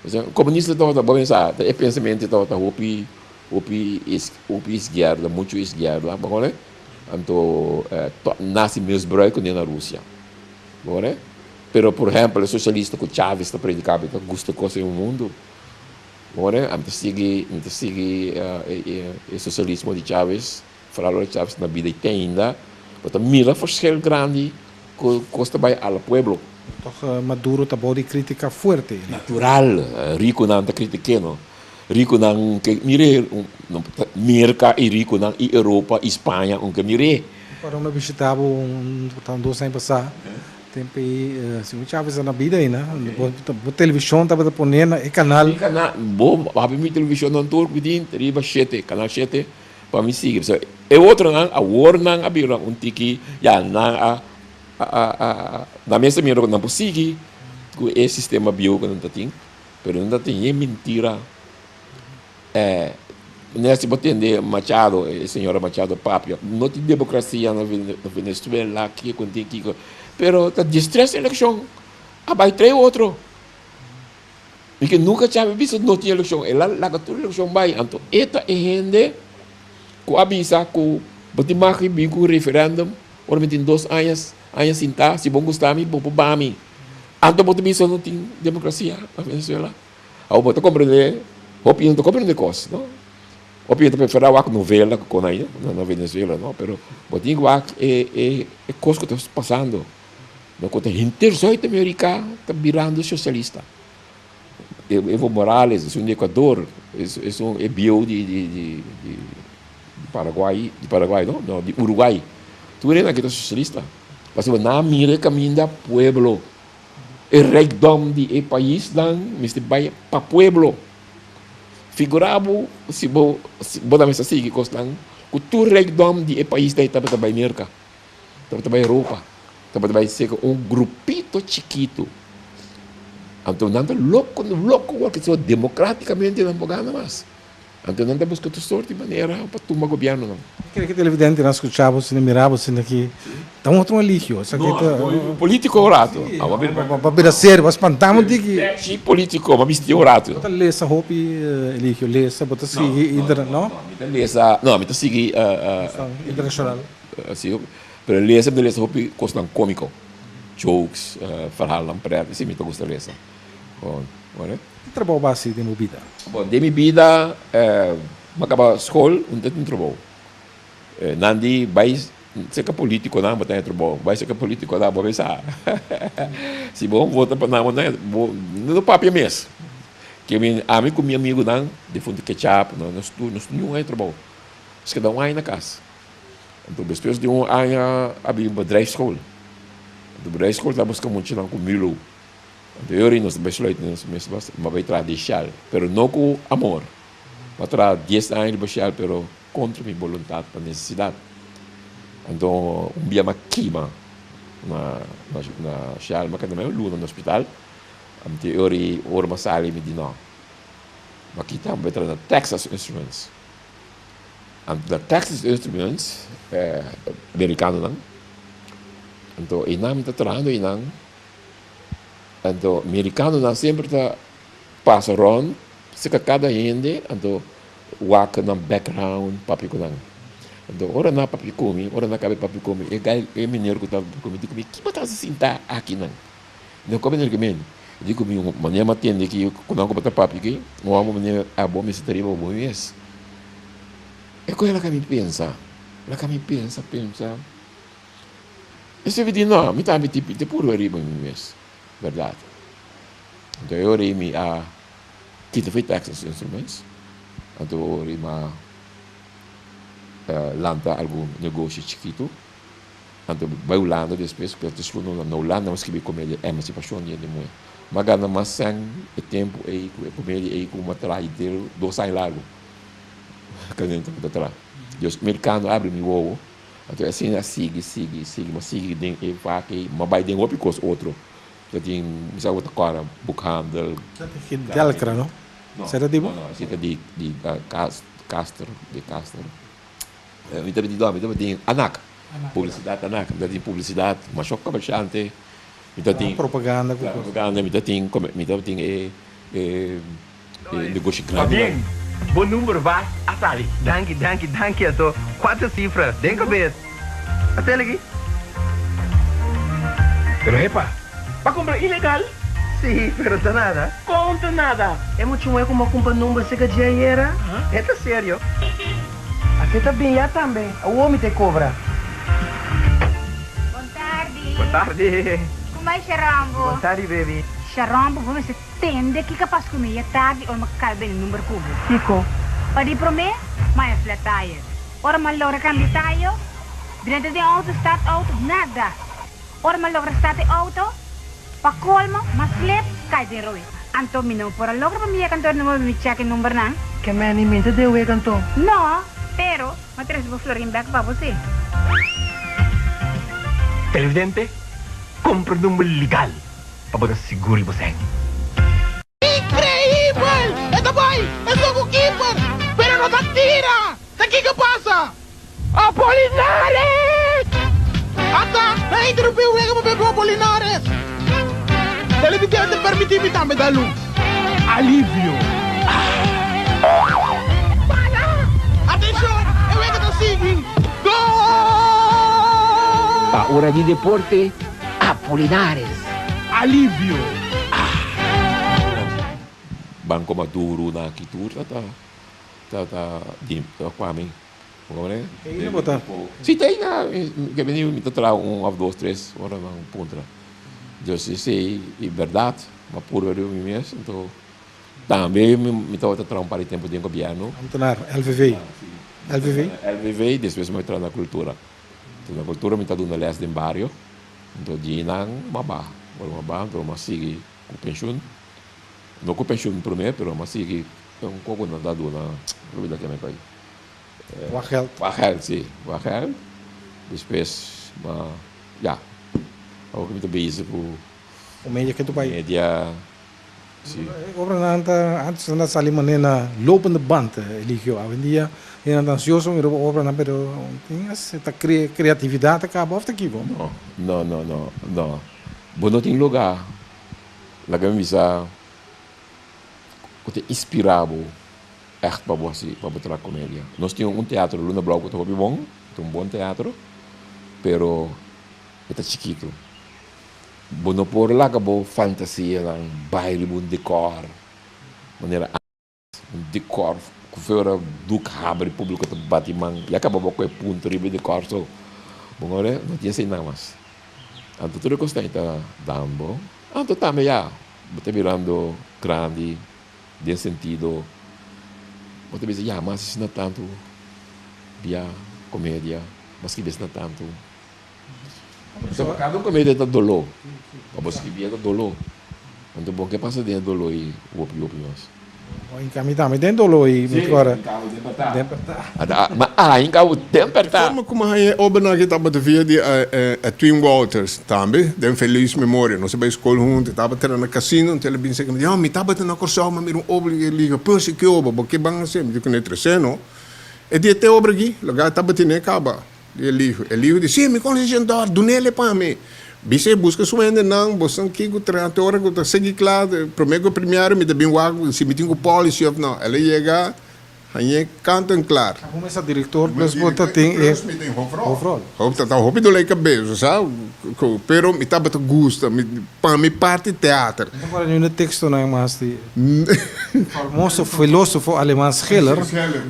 Osea, comunista tabata, bo pensa, e pensamento tabata hopi, hopi, hopi izquierda, mucho izquierda, bo hoor? Anto, nazi misbruik cu na Rusia, bo hoor? Pero, por ehempel, e socialista cu Chavez ta predica, ta gusta cos den mundo. More, ami ta sigui, mi ta sigui e socialismo di Chavez, vooral ora Chavez na bida y te ainda, bo ta mira verschil grandi cu cos ta bay al pueblo. Toch Maduro ta bou di critica fuerte. Natural, riconan ta critique no. Riconan ke mire, Merca y riconan y Europa y Spaña un ke mire. Ora mi a bishita bo un dos aña pasa. Tempo ei segun Chávez ta na bida ainda, bo televishon tabata pone na e kanal. Mi kanal, bo habi mi televishonnan tur ku mi tin riba shete, kanal shete, pa mi sigui. Pasobra e otronan awor nan a bira un tiki, ya nan a a nan mes ta mira ku nan por sigui ku e sistema bieu ku nan ta tin, pero nan ta tin yen mentira. Meneer si bo tende Machado, e señora Machado papia, no tin democracia na Venezuela, kiko tin kiko, pero ta diestres eleccion a bay trae otro. Mi ke nunca Chávez bisa no tin eleccion, el a laga tur eleccion bay, anto e ta e hende cu a bisa cu bo tin mag di bin cu referendum ora mi tin dos añas aña sinta, si bo gusta mi bo por bami, anto bo ta bisa no tin democracia na Venezuela. Awor bo ta comprende, hopi hende ta comprende cos, no? Hopi hende ta prefera wak novela cu con ayi na Venezuela, no? Pero bo tin cu wak e e e cos cu ta pasando, no? Cu ta henter Zuid-America ta birando socialista. Evo Morales, esun di Ecuador, esun e bieu di di di di Paraguay, di Paraguay no, no, di Uruguay. Tur hende aki ta socialista. Pasobra nan a mira e caminda pueblo. E rijkdom di e paisnan mester bai pa pueblo. Figura bo si bo bo ta mester sigui kosnan ku tur rijkdom di e paisnan ei tabata bai Merka, tabata bai Europa, tabata bai serka un grupito chikitu. Anto nan ta loko loko wòrdu so demokratikamente nan por gana mas. Anto nan ta buska tur sort di manera pa tuma gobiernonan. Mi kere ki televidentenan skucha bo asina, mira bo asina ki ta un otro Eligio. Esaki ta. No, un politico un rato. Bo a bira serio, bo a spanta un tiki. Si politico, bo a bisti un rato. Bo ta lesa hopi Eligio, lesa, bo ta sigui internet, no? No, mi ta lesa, no, mi ta sigui. Internacional. Si, pero lesa, mi ta lesa hopi cosnan comico, jokes, verhaalnan pret, si mi ta gusta lesa. Ki trabou bo a hasi den bo bida? Bon, den mi bida, mi a kaba skol, un ta tin trabou. Nan di bai serka politikonan bo ta haña trabou, bai serka politikonan bo bisa. Si bo vota pa nan bo no haña, bo no papia mes. Ke mi, ami ku mi amigunan difuntu Ketchup, nos tur, nos niun haña trabou. Nos keda un aña na kas. Anto despues di un aña a bin bedrijfsschool. Anto bedrijfsschool ta buska muchanan ku milo. Anto e ora nos ta besluit nos mes pa bai traha di Shell, pero no ku amor. Mi a traha dies aña riba Shell, pero kontra mi boluntat pa nesesidat. Anto un bia mi a kima na na Shell, mi a keda un luna na hospital. Anto e ora ei ora mi a sali mi di no, mi a kita mi bai traha na Texas Instruments. Anto na Texas Instruments, merikanonan, anto einan mi ta trahando einan. Anto merikanonan semper ta pasa rond serka kada hende anto wak nan background papia ku nan. Anto ora nan a papia ku mi, ora nan a kaba di papia ku mi e guy e meneer ku tabata papia ku mi di ku mi ki bo ta hasi sinta aki nan? Mi no kobe meneer men e di ku mi manera mi a tende ki ku nan ku bo ta papia aki un hòmber manera abo mester ta riba bo mes. E koe laga mi pensa, laga mi pensa pensa. E sirbi di no, mi tambe tin p'e puru ariba mi mes, bèrdat. Anto e ora ei mi a kita for e Texas Instruments, anto e ora ei mi a lanta algun negoshi chikitu, anto bai Hulanda despues, ku ta sku na Hulanda mi a skibi e komedia Emansipashon di hende muhé. Mi a gana mas sèn e tempu ei ku e komedia ei ku mi a traha henter dos aña largu, ku mi ta traha. Dios merikano a abri mi wowo. Anto asina a sigui, sigui, sigui, m'a sigui den e vak ei, m'a bai den hopi kos otro. Ta tin, mi sa ku ta kòrda boekhandel. Sa ta ki Delcra, no? No, Sa ta di bo? no, no, esei ta di, di Caster, di Caster. Mi tabatin, no, mi tabatin Anak, publisidat Anak, mi tabatin publisidat, masha komershante, mi tabatin. Propaganda ku kos. Propaganda, mi tabatin, mi tabatin e, e. E negoshi grandi Pabien! nan. Bo number vas a sali. Danki, danki, danki anto. Cuater cifra den cabes. A tele aki. Pero hepa, Bo cumpra ilegal? Si, pero ta nada. Con ta nada? E mucha muhe cu bo a cumpra number cerca dje ayera, e ta serio. Ate ta bin ya tambe. Awor mi ta e cobra. Bon tardi. Bon tardi. Kuma e Sharon bo? Bon tardi baby. Sharon bo, bo mester Tende kiko a pas ku mi e tardi ora mi a kai bende number ku bo. Kiko? Pa di promé, m'a e flat tire. Ora m'a logra kambia tayo, drenta den outo, start outo, nada! Ora mi a logra start e auto, pa colmo m'a slip cay den roe. Anto mi no por a logra pa mi yega anto no mi check e numbernan. Ke meni mi ta den wega anto? No, pero m'a trece bo florin bek pa bo si. Televidente, compra number legal pa bo ta sigur di bo sèn. Increibel! E ta bai! E so cu keeper! Pero no ta tira! Ta kico pasa? Apolinares! Ata, nan a interumpi e wega pa bebe Apolinares! Televidente, permiti mi tambe da luz. Alivio! Para! Atencion! E wega ta sigui! Goal! Pa ora di deporte, Apolinares! Alivio! Banco Maduro na aki tur ta ta ta ta di ta kwami bo comprende? Te ina bo ta? Si te ina ke bini mi ta traha un of dos tres ora nan puntra dus esey e berdad mi a purba riba mi mes anto tambe mi tabata traha un par di tempo den gobierno. Ambtenaar, LVV. LVV? LVV despues mi a traha na cultura. Na cultura mi ta duna les den bario. Anto di nan m'a baha. Ora m'a baha anto m'a sigui ku penshun. No ku penshun promé pero m'a sigui un koko nan ta duna lo bida keme koi. Wachtgeld. Wachtgeld si, wachtgeld. Despues m'a ya awor ku mi ta bezig ku. Ku media ke tu bai. Media si. E obranan ta antes nan ta sali manera na lopende band Eligio. Awendia hende nan ta ansioso mira bo obranan pero tin ta creatividad ta caba of ta kico? No, no, no, no, no. Bo no tin lugar laga mi bisa cu ta inspira bo echt pa bo haci pa bo traha comedia. Nos tin un teatro Luna Blauw cu ta hopi bon, ta un bon teatro pero e ta chikito. Bo no por laga bo fantasianan bai riba un dekor manera antes, un dekor ku fe ora duk habri publiko ta bati man, ya kaba bo ku e punto riba e dekor so bo ngore no tin esei nan mas. Anto tur e kosnan ei ta dan bo, anto tambe ya bo ta birando grandi den sentido bo ta bisa ya mas asina tantu bia komedia, mas ki bes na tantu. Pasobra kada un komedia ta doló. Pa bo skibi e ta doló. Anto bo ke pasa den e doló ei hopi hopi mas. Bo hinka mi tambe den doló ei mi kòrda. Si, hinka bo den pertá. Ma a hinka bo den pertá. E forma kuma haña e obranan aki tabata via di Edwin Wouters, tambe den feliz memoria. Nos a bai skol huntu, e tabata na kasino, anto el a bin seka mi, Yo, mi tabata na Kòrsou, mi a mira un obra di Eligio Percy Kioba, bo ke ban hasi? Mi di ku ne tresé no. E di e te obra aki, loke tabatin e kaba. Di Elihu. Elihu di, Sí, mi konosé Shendor, dun'el pa mi. Bis'é, Buska su hendenan, bosan kiko traha te ora ku ta sigui kla, promé ku e primiario mi ta bin wak si mi tin ku policy òf no. El a yega, hañ'é kant en klar. Ta kuminsá direktor plus bo ta tin e Plus mi tin hoofdrol. hoofdrol. Hoofd ta hopi dolé kabes, bo sa, pero mi tabata gusta, mi, pa mi parti teater. Mi ta kòrda niun e tekstonan mas di. Famoso filósofo aleman Schiller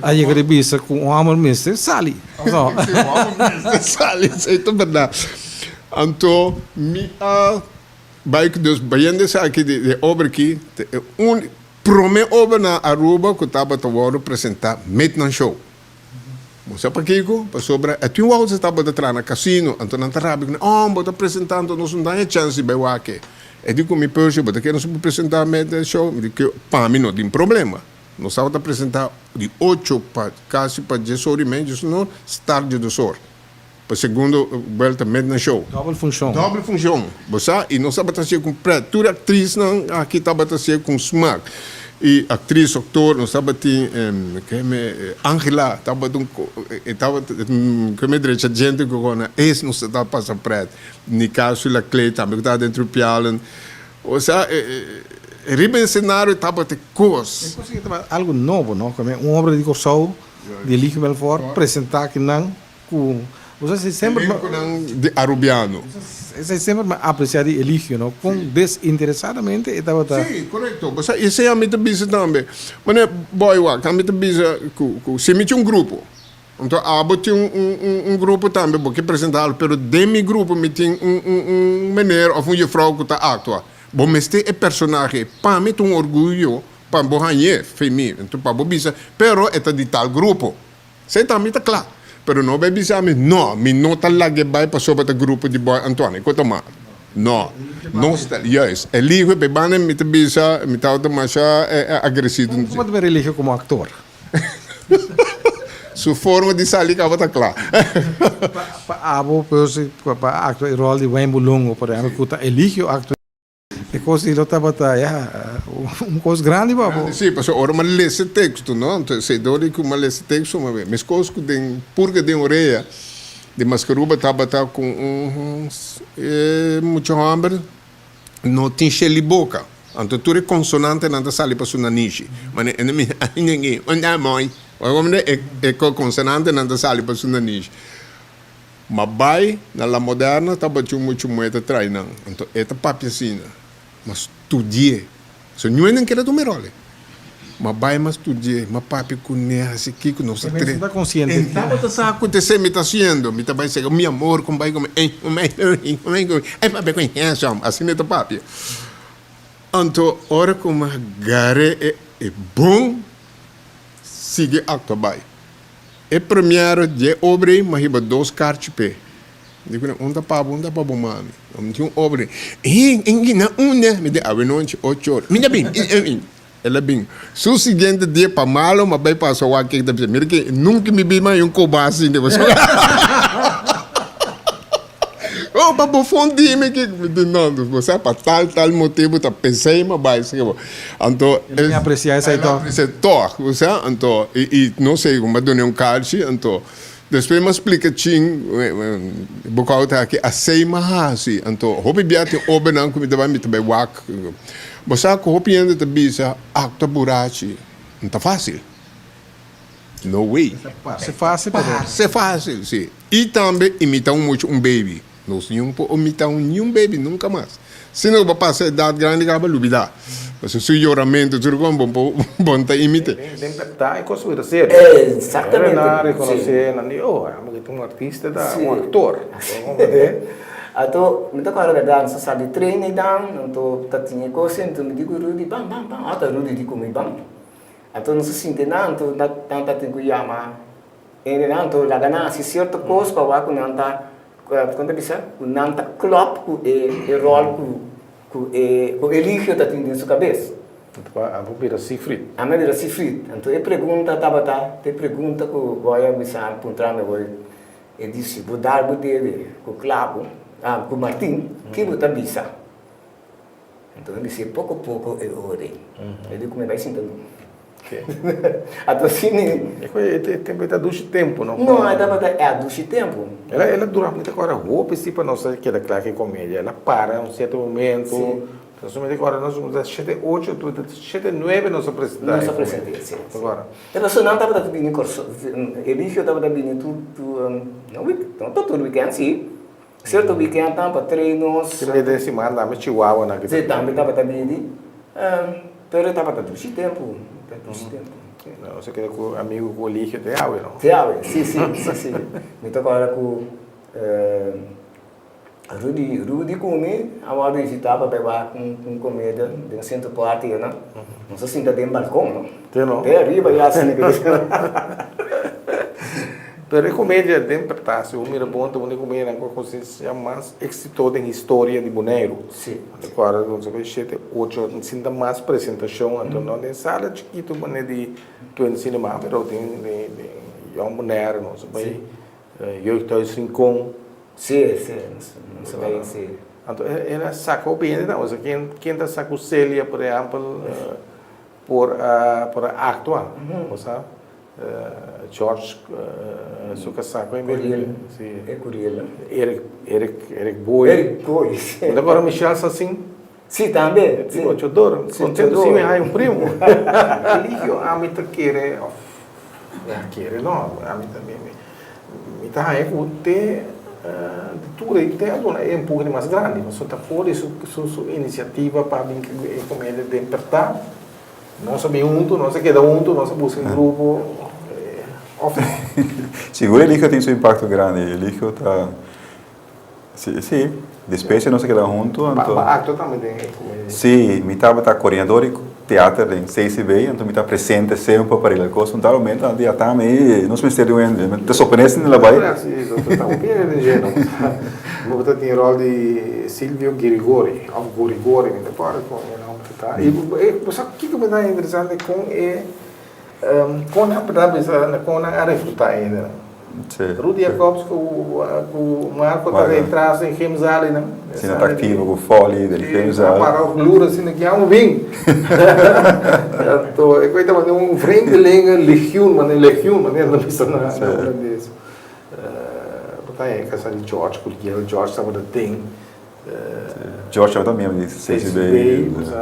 a yega di bisa ku un hòmber mester sali. No. Sí, un hòmber mester sali, esei ta bèrdat. Anto mi a bai ku dus bayendo esaki di e obra aki, ta e un promé obra na Aruba ku tabata wòrdu presentá Midnight Show. Bo sa pakiko? Pasobra e tin wou tabata traha na casino, anto nan ta rabia ku nan, oh, bo ta presenta anto nos no ta haña chance di bai wak e. E di ku mi, Percy, bo ta kere nos por presenta Midnight Show? Mi di ku pa mi no tin problema. Nos tabata presenta di ocho pa kasi pa dies or i medio, dies or, start diesdos or. Pa segundo buelta Midnight Show. Dobbel funcion. Dobbel funcion, bo sa, i nos tabata hacié ku pret. Tur e actrisnan aki tabata hacié ku smak. I actris, actor, nos tabatin keme Angela tabata un e tabata keme drecha djente ku kona es nos tabata pasa pret. Nicasio Laclé tambe ku tabata den Trupialen. Osea riba e escenario tabata kos. E kos aki tabata algu nobo no, kome un obra di Kòrsou di Eligio Belfort presentá akinan ku bo sa si semper Elenconan di Arubiano. Esei semper mi a aprecia di Eligio no, con desinteresadamente e tabata. Si, corecto. Bo sa esei ami ta bisa tambe. Mane boy wak, ami ta bisa cu cu si mi tin un grupo, anto abo tin un un un grupo tambe bo ke presenta algo, pero den mi grupo mi tin un un un meneer of un juffrouw cu ta actua. Bo mester e personahe. Pa mi ta un orguyo pa bo hañ'e, fe mi. Anto pa bo bisa, pero e ta di tal grupo. Esei tambe ta kla. Pero no bai bisa mi, no, mi no ta lag'e bai pasobra ta grupo di Boy Antoine. Ku ta mal. No. Nos ta, juist. Eligio p'e banda mi ta bisa, mi tabata masha agresivo. Como ta mira Eligio como actor? Su forma di sali caba ta cla. Pa abo, pues, pa actua e rol di Wayne Bulongo, por ehempel, cu ta Eligio actua. E cos di lo tabata, ya, un cos grandi pa bo. Sí, pasobra ora mi a lesa e texto, no? Anto esei dor di cu mi a lesa e texto, mi a wea. Mescos cu den Purga den Orea, di Mascaruba tabata cu un mucha homber no tin sheli boca. Anto tur e consonantenan ta sali pa su nanishi. Mane e consonantenan ta sali pa su nanishi. Ma bai na La Moderna tabatin un mucha muhe ta trai nan, anto e ta papia asina, Ma studi'é. So ñue nan keda tuma e ròl ei. Ma bai ma studi'é, ma papia kuné, hasi kiko, nos ta tre. E tabata sa ku ta esei mi ta hasiendo. Mi ta bai sega, mi amor, kon bai ku mi, ei papia ku handsome, asina e ta papia. Anto ora ku mi a gar'é e bon sigui aktua bai. E premiere dje obra ei m'a hiba dos karchi p'e. Mi di ku nan, un ta pa bo, un ta pa bo mami. Mi tin un obra ei. He, e gina unda? Mi di, awenochi ocho ora. Mi ta bin, mi ta bin. El a bin. Su siguiente dia pa malo m'a bai pasa wak kiko ta bisa. Mira ke nunka mi bin mas un koba asin den pasobra. Oh, pa bofon di mi kiko. Mi di, no, bo sa pa tal, tal motibu ta p'esei m'a bai. Anto El tin aprecia esei tog. El aprecia tog, bo sa. Anto, i, i no sé, mi a duna un karchi, anto despues mi a splika chin, boekhoud aki, asei mi a hasi. Anto, hopi bia tin obernan ku mi ta bai, mi ta bai wak. Bo sa ku hopi hende ta bisa, aktua burachi no ta fásil. No way. Parse fásil, pero. Parse fásil, si. I tambe imita un mucha, un baby. Nos niun por omita un niun baby nunca mas. Sino cu bo pasa edad grandi caba lubida. Pasobra su yoramento tur con bo por bon ta imite. Den berdad e cos ta serio. Exactamente. Nan reconoce, nan di oh amo ki ta un artista ta un actor. Anto mi ta corda berdad nos a sa di train eidan anto ta tin e cos anto mi di cu Rudy ban ban ban ota Rudy di cu mi ban. Anto nos a sinti nan anto nan ta tin cu yama hende nan anto laga nan haci cierto cos pa wak cu nan ta Kon ta bisa? Ku nan ta klòp ku e e ròl ku ku e ku Eligio ta tin den su kabes. Anto abo bira Siegfried. Ami a bira Siegfried. Anto e pregunta tabata, e pregunta ku Goy a bisa puntra mi awor, e di si bo dal bo dede ku klabu, ah ku martin, ki bo ta bisa? Anto mi bisa e poko poko e ora ei. E di ku mi bai sinta nu. Anto si mi. E tempu ei ta dushi tempu, no? No, e tabata e a dushi tempu. El a el a dura mi ta kòrda hopi si pa nos a keda kla ku e komedia. El a para un sierto momento. Si. Nos mi ta kòrda nos ta shete ocho, shete nuebe nos a presentá. Nos a present'é, si. Ta kòrda. E personan tabata bini Kòrsou, Eligio tabata bini tur tur no wik, no tur tur wikènt si. Sierto wikènt nan pa train nos. Si mester siman tambe Chihuahua nan ki ta Si, tambe tabata bini. Pero e tabata dushi tempu, ta dushi tempu. Nos a keda ku amigu ku Eligio te awe, no? Te awe, si, si, si, si. Mi ta kòrda ku Rudy, Rudy ku mi a wòrdu invitá pa bai wak un komedia den Centro Party einan. Nos a sinta den balkon, no? Te no? Te ariba ya asina ke. Pero e komedia den Pertase, bo mira bon, ta un di e komedianan ku a konsiensia mas eksito den historia di Boneiru. Si. Recorda nos a bay shete, ocho, sinta mas presentacion, anto no den sala chikito manera di Twin Cinema, pero den den Jong Bonaire nos a bay Jeugdhuis Rincon. Si, si, nos a bay, si. Anto el a saca hopi hende tambe, osea ken ken ta sa cu Celia por ehempel por a por a actua, osea. George su kasá ku Curiel. Si. E Curiel. Eric, Eric, Eric Boy. Eric Boy, si. Bo ta kòrda Michel Sassin? Si, tambe. Si. Ochodor. Si, Kontento si mi haña un primo. Eligio ami ta kere òf ya kere no, ami ta mi mi ta haña ku te di tur ei te a duna e empuhe di mas grandi pasobra ta for di su su inisiativa pa bin ku e komedia den pèrtá. Nos a bin huntu, nos a keda huntu, nos a buska e grupo of no? Sigur Eligio tin su impacto grandi. Eligio ta, si, si, despues nos a keda huntu anto. Bo a actua tambe den e comedia? Si, mi tabata coordinador di teater den CCB, anto mi ta presente semper pa regla cos. Un dado momento nan di ata mi, nos mester di un hende. Mi ta sorprende sin el a bay. Si, ta hopi hende den dje, no? Bo ta tin rol di Silvio Girigori, of Gorigori, mi ta acorda con e nomber ta. Y bo sa kico mi ta interesante con e Con nan por ta bisa con nan a resulta ainda. Rudy Jacobs cu cu Marco ta den tras den gymzaal einan. Si nan ta activo cu Folly den gymzaal. A para loer asina ki amo bin. Anto e koe ta manda un vreemdelingen legioen, manda legioen manera nan bisa na Holandes. Bo ta haya casa di George Curiel, George tabata den. George tabata miembro di CCB.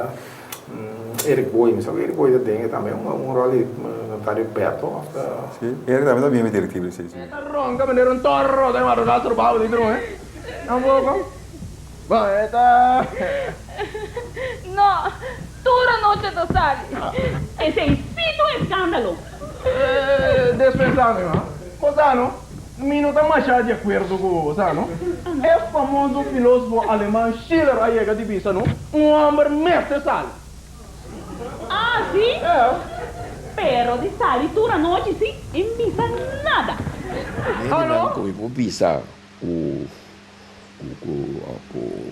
Eric Boy, mi sa ku Eric Boy ta den e tambe un rol di notario Beto of ta. Si, Eric tambe ta miembro direktivo di CCB. Ta ronka manera un toro den madrugada trobao di drumi. Tampoco. Bon, e ta. No, tur anochi ta sali. Esei sí ta un escándalo. Despensá mi, ma. Bo sa no? Mi no ta masha di akuerdo ku bo, sa no? E famoso filosofo aleman Schiller a yega di bisa no, Un hòmber mester sali. Ah, sí? Pero di sali tur anochi sí, e bisa nada. Hendenan ku mi por bisa ku ku ku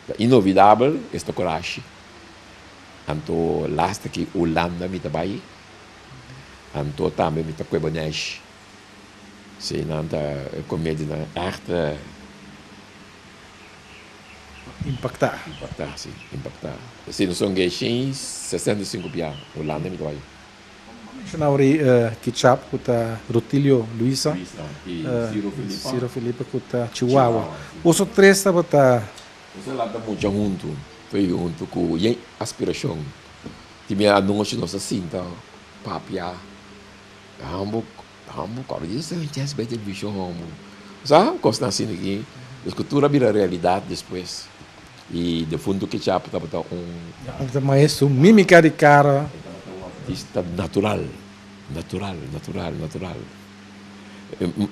ta inolvidabel esta Corashi. Anto lasta ki Hulanda mi ta bai, anto tambe mi ta kue Boneshi. Sí, nan ta e comedianan echt. Impactá. Impactá, sí, impactá. Sí, nos son gei shen i 65 bia Hulanda mi ta bai. Menshoná ori Kichap ku ta Rutilio Luisa. Luisa i Ciro Felipa. Ciro Felipa ku ta Chihuahua. Boso tres tabata. Nos a lanta mucha huntu, foi huntu ku yen aspirashon. Tin bia anochi nos a sinta papia. Hambo hambo kòrda di esei chèns bai televishon hambo. Sa kosnan asina aki nos ku tur a bira realidat despues i defuntu Ketchup tabata un. Un maestro mímika di kara. E tabata un artista natural, natural, natural, natural.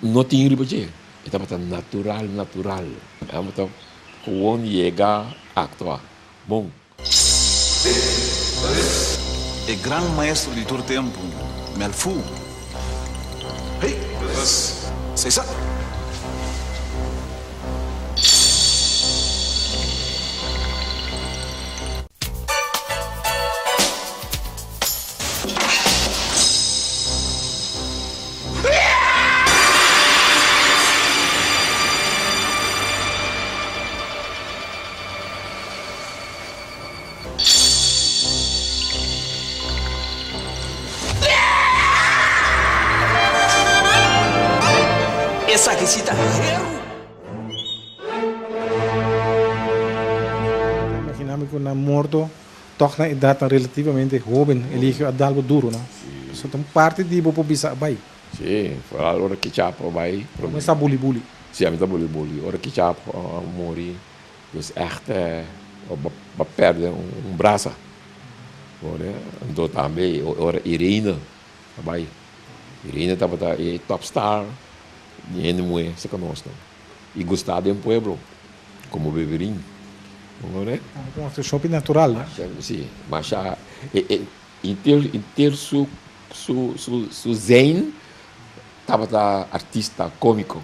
No tin riba dje, e tabata natural, natural. Hambo ta gewoon yega aktua bon. E gran maestro di tur tempu, Melfu. Hey! Cesar! Esaki si ta heru. Imagina mi ku nan morto tòg na edatnan relativamente hóben Eligio a dal bo duru no. Pasobra ta un parti di bo por bisa a bai. Sí, foral ora Kichap a bai. Bo sa buli buli. Sí, ami ta buli buli. Ora Kichap a muri. Dus echt bo a perde un brasa. Anto tambe ora Irene a bai. Irene tabata e top star di hende muhe cerca nos nan. Y gusta den pueblo como Beberin. Tambe un actuacion hopi natural no? Si, masha inter su su zijn Tabata artista kómiko.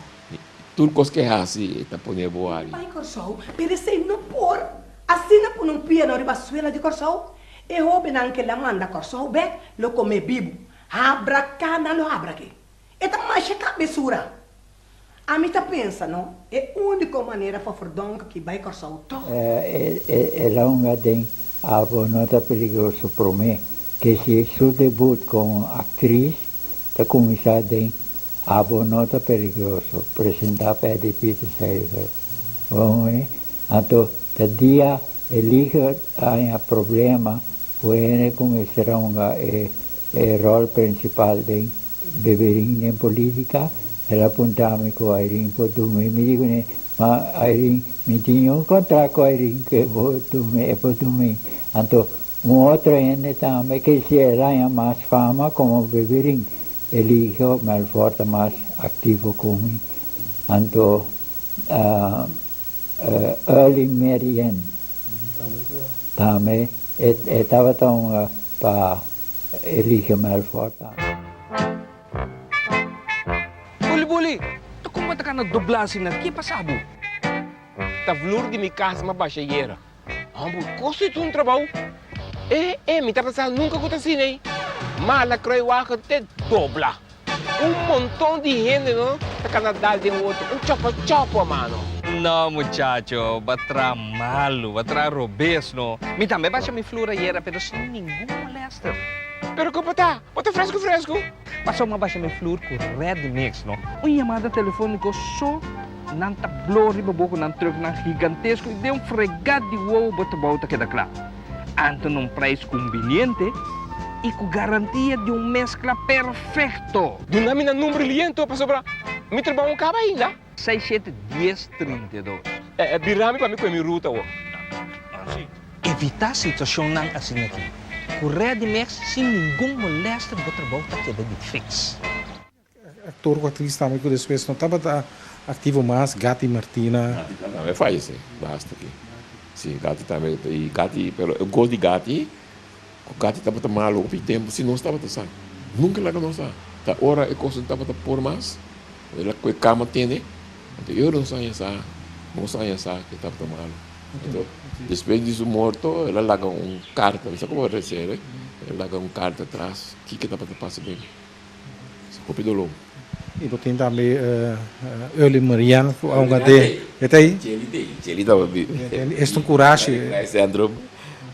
Tur kos ke hasi e ta pone bo ari. Bai Kòrsou, pero esei no por. Asina pone un pia no riba suela di Kòrsou, e hóbennan ke la manda Kòrsou bèk lo komé bibu. Habra ka nan lo habra ke. E ta masha kabesura. Ami ta pensa no, e úniko manera pa Verdonk ki bai Kòrsou tòg. E la hunga den Abo no ta peligroso promé ke si su debut komo aktris ta kuminsá den Abo no ta peligroso, presentá pa Eddie Pieter Seeger. Bon oí? Anto ta dia Eligio a haña problema ku hende ku mester a hunga e e ròl prinsipal den Beberin den polítika, el a punta mi ku Irene por dumi. Mi di kuné, ma Irene, mi tin un kontrakt ku Irene ku e por dumi, e por dumi. Anto Un otro hende tambe ke si el haña mas fama komo Beberin, Eligio Melfor ta mas aktivo ku mi. Anto Early Merien tambe. E tabata hunga pa Eligio Melfor tambe. Buli buli, ta kon bo ta kana doblá asina? Ke pasa bo? Ta vlur di mi kas m'a basha yera. Homber, kos di un trabou? Eh, eh, mi tabata sa nunka ku ta asina ei. Mala kruiwagen te dobla. Un monton di hende no ta kana dal den otro, un chopo chopo, mano. No, muchacho, bo a traha malu, bo a traha robes, no. Mi tambe basha mi flur ayera, pero sin ningun molester. Pero komo ta? Bo ta fresku fresku? Pasobra mi a basha mi flur ku Ready Mix, no. Un yamada telefóniko so Nan ta blo riba bo ku nan trùknan gigantesko i den un fregat di wowo bo trabou ta keda kla. Anto na un preis kumbiniente i ku garantia di un meskla perfekto. Duna mi nan number liento pasobra mi trabou no kaba ainda. Seis shete dies 32. Bira mi pa mi kue mi ruta awor. Evitá situashonnan asina aki. Ku Ready-Mix sin ningun molèster bo trabou ta keda di fiks. Actor cu actriz tambe cu despues no tabata activo mas, Gatti Martina. Gatti tambe fayece basta aki. Si, Gatti tambe y Gatti, pero e gol di Gatti, cu Gatti tabata malo hopi tempo si nos tabata sa. Nunca laga nos sa. Ta ora e cos no tabata por mas, el a cu e cama tene, anto eu nos haña sa, nos haña sa cu e tabata malo. Anto despues di su morto el a laga un carta, mi sa como a recebe, el a laga un carta atras kico tabata pasa den. Hopi doló. I bo tin tambe Early Marian ku a hunga den. E ta ei? Cheli ta ei. Cheli ta hopi. Es un kurashi. Recreatiecentrum.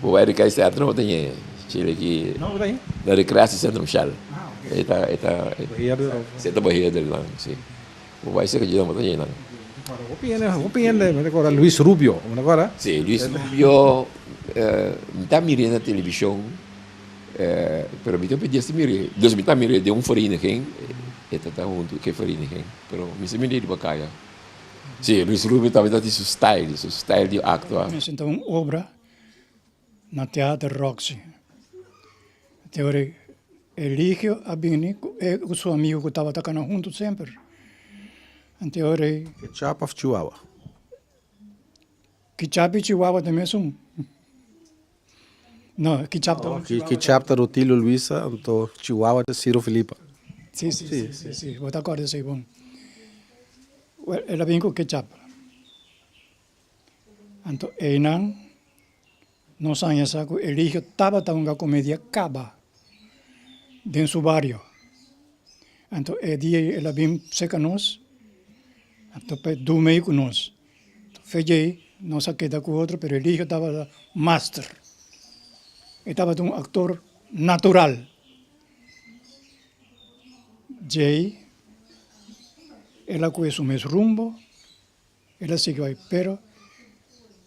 Bo bai recreatiecentrum bo ta ñe Cheli aki. No, bo ta ei? Na recreatiecentrum Shell. Ah, ok. E ta, e ta. Beheerder of? Si e ta beheerder nan, si. Bo bai serka dje nan bo ta ñe nan. Hopi hende, hopi hende. Mi ta kòrda Luis Rubio. Bo ta kòrda? Si, Luis Rubio, mi ta mir'é na televishon. Pero mi ta pidi esti mire, dus mi ta mire den un vereniging, e ta ta huntu ku e vereniging, pero mi sa mire riba kaya. Si, Luis Rubio tambe ta tin su style, su style di aktua. Mi a sinta un obra na Teater Roxy. Te ora Eligio a bini ku e ku su amigu ku tabata kana huntu semper. Ante ora ei. Ketchup of chihuahua? Ketchup i chihuahua ta mesun. No, Kichap ta un Chihuahua. Kichap ta Rutilio Luisa, anto Chihuahua ta Ciro Felipa. Si, si, si, si, si, bo ta acorda esei bon. Wel, el a bin cu Kichap. Anto einan nos haña sa cu Eligio tabata hunga comedia caba den su bario. Anto e dia ei el a bin cerca nos, anto pa e dumei cu nos. Fe djei nos a keda ku otro pero Eligio tabata master. E tabata un aktor natural. Djei el a kohe su mes rumbo, el a sigui bai pero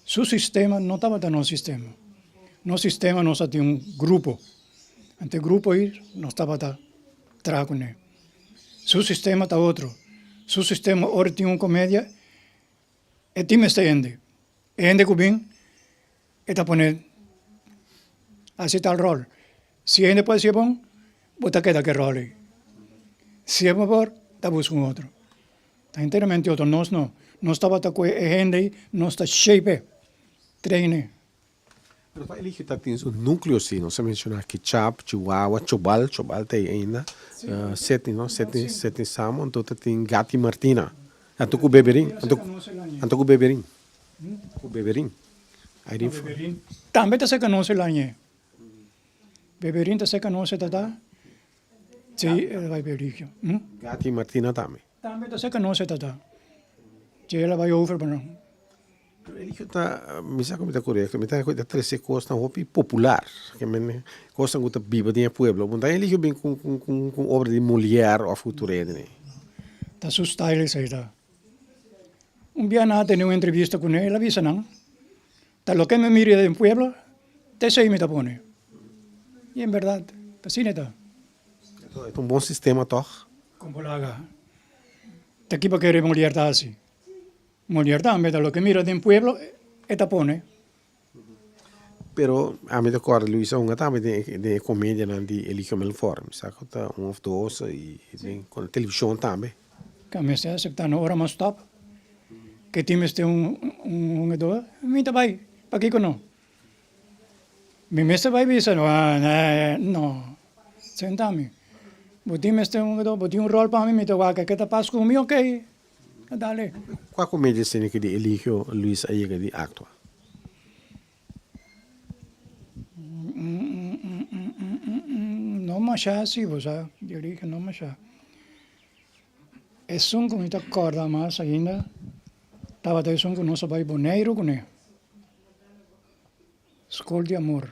su sistema no tabata nos sistema. Nos sistema nos a tin un grupo, ante e grupo ei nos tabata traha kuné. Su sistema ta otro. Su sistema ora tin un comedia e tin mester hende. E hende cu bin e ta pone haci tal rol. Si e hende por haci e bon, bo ta keda cu e rol ey. Si e no por, ta busca un otro. Ta enteramente otro. Nos no. Nos tabata cu e hende ey, nos ta shape e, train e. Pero pa eligio ta tin su nucleo si, nos a menciona Kichap, Chihuahua, Chobal, Chobal ta ey ainda, Seti no, Seti, Seti Samo, anto ta tin Gati Martina, anto cu Beberin, anto, anto cu Beberin, cu Beberin, Irene Fo. Beberin tambe ta seca nos el aña, Beberin ta seca nos e tata, si el a bay pa eligio. Gati Martina tambe. Tambe ta seca nos e tata, si el a bay over pa nan. Pero eligio ta, mi sa ku mi ta korekto, mi ta ta trese kosnan hopi popular, ke men kosnan ku ta biba den e pueblo. Bo ta eligio bin ku ku ku obra di Molière òf ku tur hende nei. Ta su style esei ta. Un bia nan a tene un entrevista kuné, el a bisa nan, Ta loke mi mira den pueblo, ta esei mi ta pone. I en bèrdat, ta asina e ta. E ta un bon sistema tòg? Kon bo laga? Ta kiba kere Molière ta hasi? Molière tambe ta loke mira den pueblo e ta pone. Pero ami ta kòrda Luisa hunga tambe den e komedianan di Eligio Melfor. Mi sa ku ta un òf dos i den televishon tambe. Ka mester aseptá no ora mas stòp ke tin mester un hungadó mi ta bai pakiko no? Mi mester bai bisa no, no, senta mi. Bo tin mester un, bo tin un rol pa mi, mi ta wak ke ta pas ku mi, ok, dale. Kua komedia escenica di Eligio Luis a yega di aktua? No masha si bo sa, di Eligio no masha. Esun ku mi ta kòrda mas ainda tabata esun ku nos a bai Boneiru kuné. Skol di Amor.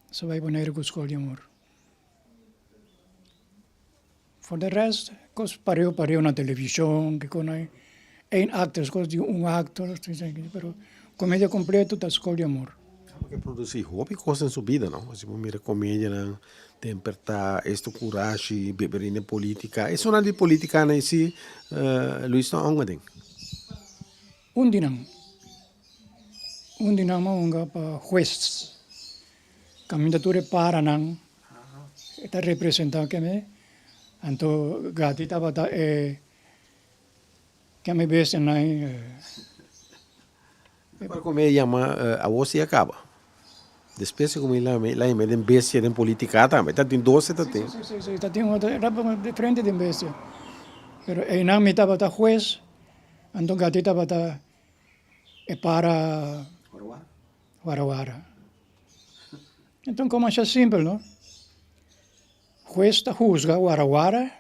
Nos a bai Boneiru ku Skol di Amor. For de rest, kos pareu pareu na televishon, kiko nan, één actor, kos di un actor, pero komedia kompleto ta Skol di Amor. Tabata produsí hopi kos den su bida, no? Si bo mira komedianan, Tempertá, Esto Kurashi, Beberin den Politika. Esunnan di politikanan si Luis ta onga den. Un di nan. Un di nan a hunga pa hues. Kaminda tur e paranan e ta representá keme. Anto Gati tabata e keme bestianan ei. Ora ku mi a yama awor si a kaba. Despues ku mi la yama den bestia den politika tambe. Ta tin dos e ta tin. Si, si, si. Ta tin otro. Era diferente den bestia. Pero einan mi tabata hues. Anto Gati tabata e para Warawara. Enton como asha simpel no. Hues ta husga Warawara,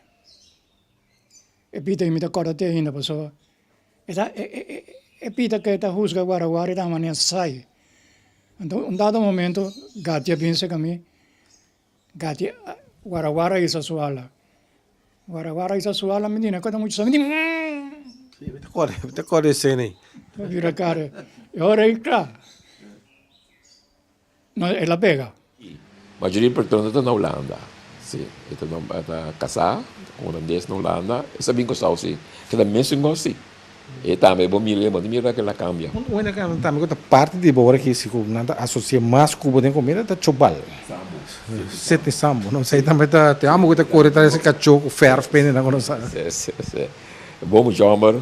e pita mi ta corda te ainda pasobra e ta e pita ke ta husga Warawara e ta manera sai. Anto un dado momento Gati a bin cerca mi, Gati Warawara hisa su ala. Warawara hisa su ala mi di na kota muchu sa mi di mmm. Si mi ta kòrda mi ta kòrda e sena ei. Ta bira kara e ora ei kla no el a pega. Majoria persona ta na Hulanda si e ta e ta kasá ku un hulandes na Hulanda e sa bin Kòrsou si keda mesun kos si. E tambe bo mira bo ta mira kila cambia. Un hende ku tambe ku ta parti di bo ora ki si ku nan ta asosia mas ku bo den komida ta chobal. Sambo. Sete sambo no esei tambe ta te amo ku ta kore tras e kachó ku fèrf pende nan ku no sa. Si si si bo mucha homber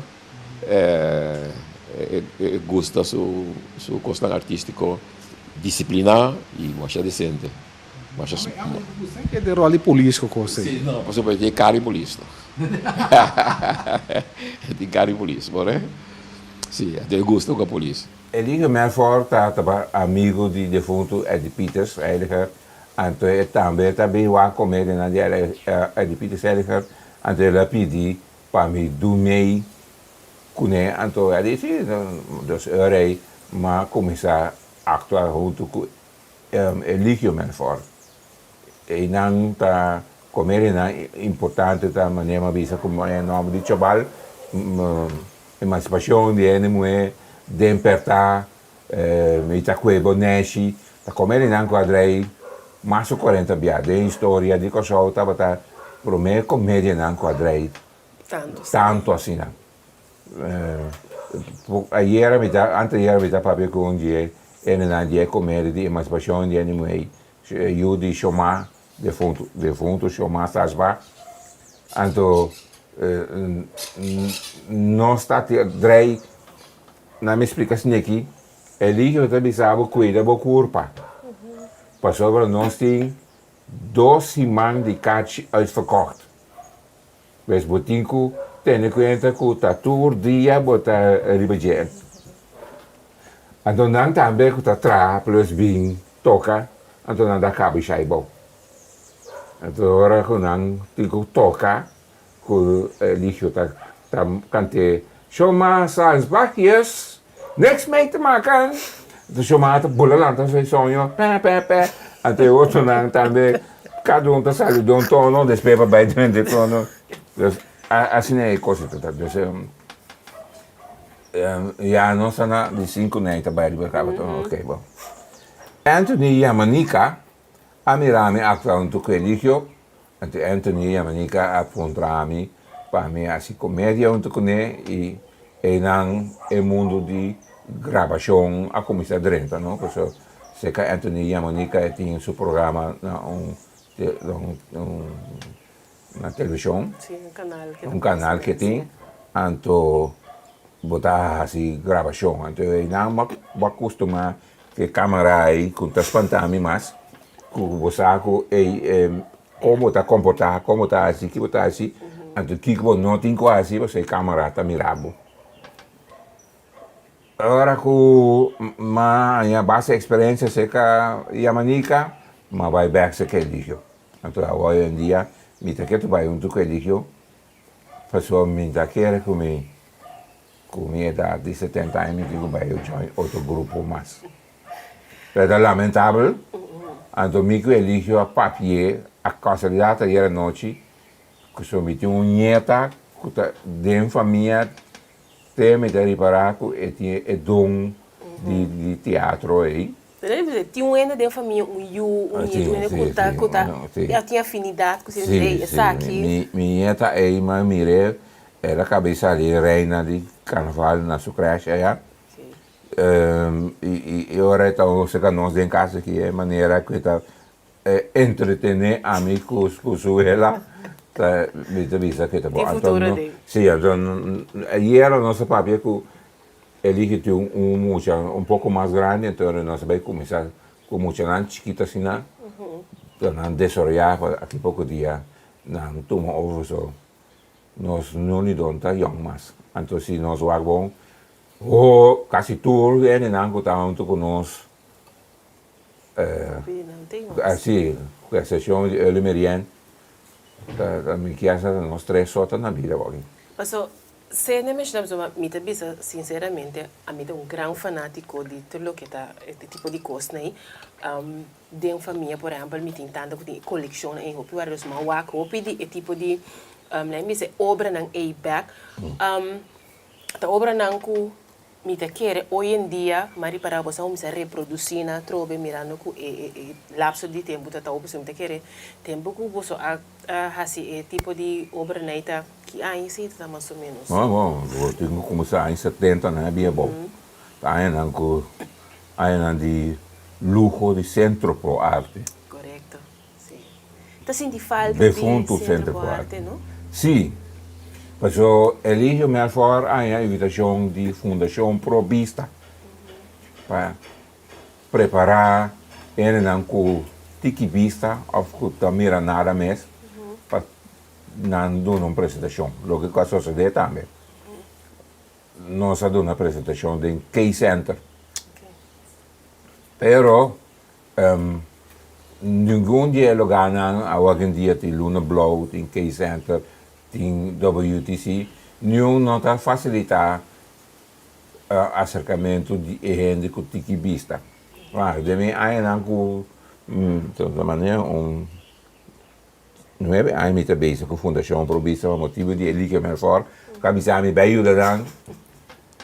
e gusta su su kosnan artistiko disipliná i masha desente. Masha Ke den ròl di polis ku kos ei. Si no pasobra e tin kara di polis no. E tin kara di polis por e. Si e tin gusto ku polis. Eligio Melfor ta taba amigo di defuntu Eddie Pieters Heiliger, anto e tambe ta bin wak komedianan di Eddie Pieters Heiliger, anto el a pidi pa mi dumei kuné, anto Eddie si, dus ora ei m'a kuminsá aktua huntu ku Eligio Melfor. Einan ta komedianan importante ta manera mi a bisa komo e nòmber di Chobal, Emansipashon di hende muhé, Den Pèrtá, Mi ta kue bo nèshi, ta komedianan ku a drei mas ku kuarenta bia den historia di Kòrsou tabata promé komedianan ku a drei tantu asina. Ayera mi ta, anteayera mi ta papia ku un dje hendenan dje komedia di emansipashon di hende muhé, yu di Shomá, defuntu, defuntu Shomá Sasba. Anto nos ta drei, nan mi splika esaki, Eligio ta bisa bo kuida bo kurpa, pasobra nos tin dos siman di kachi uitverkocht. Pues bo tin ku tene kuenta ku ta tur dia bo ta riba dje. Anto nan tambe ku ta traha plus bin toka, anto nan ta kaba shai bou. Anto ora ku nan tin ku toka ku Eligio ta ta kant'é Shoma Salzbachjes, niks mee te maken. Anto Shoma ta bula lanta su soño pè pè pè. Anto e otronan tambe kada un ta sali den un tono despues pa bai den e tono. Dus asina e cosa ta ta. Dus ya nos ta na di sinku nei ta bai riba kaba tono ok bon. Anthony Yamanika a mira mi aktua huntu ku Eligio. Anto Anthony Yamanika a puntra mi pa mi hasi komedia huntu kuné i einan e mundu di grabashon a kuminsá drenta no, pasobra serka Anthony Yamanika e tin su programa na un na televishon, un kanal ke tin, anto bo ta hasi grabashon, anto einan bo a kustumá. Ku e kamera ei ku ta spanta mi mas, ku bo sa ku ei kon bo ta komportá, kon bo ta hasi, ki bo ta hasi, anto kiko bo no tin ku hasi pasobra e kamera ta mira bo. Ora ku m'a haña basta eksperensia serka Yamanika, m'a bai bèk serka Eligio. Anto awor hoy en dia mi ta ketu bai huntu ku Eligio pasobra mi ta kere ku mi Ku mi edat di setenta aña mi tin ku bai join otro grupo mas. Pero ta lamentabel, anto mi ku Eligio a papi'é a kasualidat ayer anochi ku so mi tin un ñeta ku ta den famia te mi ta ripará ku e tin e don di teatro ei. Tin un hende den famia, un yu, un nietu, un hende ku ta ku ta ya tin afinidat ku Si, esaki. Mi nieta ei m'a mir'é, el a kaba di sali reina di karnaval na su krèsh aya. I ora e ta serka nos den kas aki e manera ku e ta entretené ami ku su wela ta mi ta bisa ku e ta bon. Tin futuro den. Si, anto ayera nos a papia ku Eligio tin un mucha un poko mas grandi, enton nos a bai kuminsá ku muchanan chikito asina, pa nan desaroyá pa aki poko dia nan tuma over so nos no ni don ta yòn mas. Anto si nos wak bon, ho kasi tur hendenan ku ta huntu ku nos, si, ku eksepshon di Early Merien, ta mi kier sa nos tres so ta na bida awor aki. Paso Sende menshoná pasobra mi ta bisa sinseramente ami ta un gran fanátiko di tur loke ta e tipo di kosnan ei. Den famia por ehèmpel mi tin tanta ku tin e kolekshonnan ei hopi wèrdè dus mi a wak hopi di e tipo di laga mi bisa e obranan ei bèk. Ta obranan ku Mi ta kere hoy en dia m'a ripará bo sa kuminsá reprodusí nan atrobe mirando ku e e lapso di tempu ta tau pasobra mi ta kere tempu ku boso a hasi e tipo di obranan ei ta ki aña esei ta mas o menos? Bon, bon, bo tin ku kuminsá aña setenta nan a bia abou. Ta añanan ku añanan di luho di Sentro Pro Arte. Korekto, si. Ta sinti falta di Sentro Pro Arte, no? Si. Paso Eligio Melfor a haña invitashon di Fundashon Pro Bista pa prepará hendenan ku tiki bista òf ku ta mira nada mes pa nan duna un presentashon, loke ku a sosodé tambe. Nos a duna presentashon den K-Center. Pero Ningun di e lugarnan awor en dia tin Luna Blou, tin K-Center, tin WTC, niun no ta facilita acercamento di e hende cu tiki bista. Wak, den mi añanan cu, ta manera un nuebe aña mi ta bezig cu Fundacion Pro Bista pa motibo di Eligio Melfor cu a bisa mi bay yuda nan,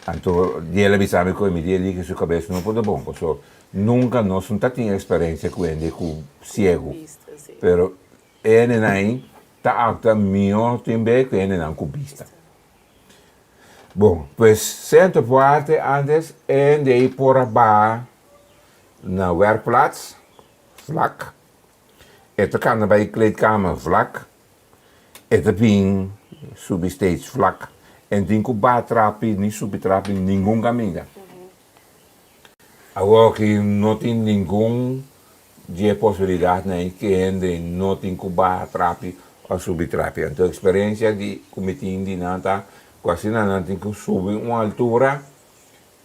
anto di el a bisa mi cu mi di Eligio su cabes no por ta bon pasobra nunca nos no ta tin experiencia cu hende cu ciego, pero e hendenan ahi ta actua mihor tin be cu e hendenan cu bista. Bon, pues Centro por Arte antes e hende ahi por a baha na werkplaats vlak. E ta kanda bai kleedkamer vlak, e ta bin subi stage vlak. E no tin ku baha trapi ni subi trapi ningun kaminda. Awor ki no tin ningun di e posibilidatnan ei ku hende no tin ku baha trapi òf subi trapi. Anto eksperensia di ku mi tin di nan ta ku asina nan tin ku subi un altura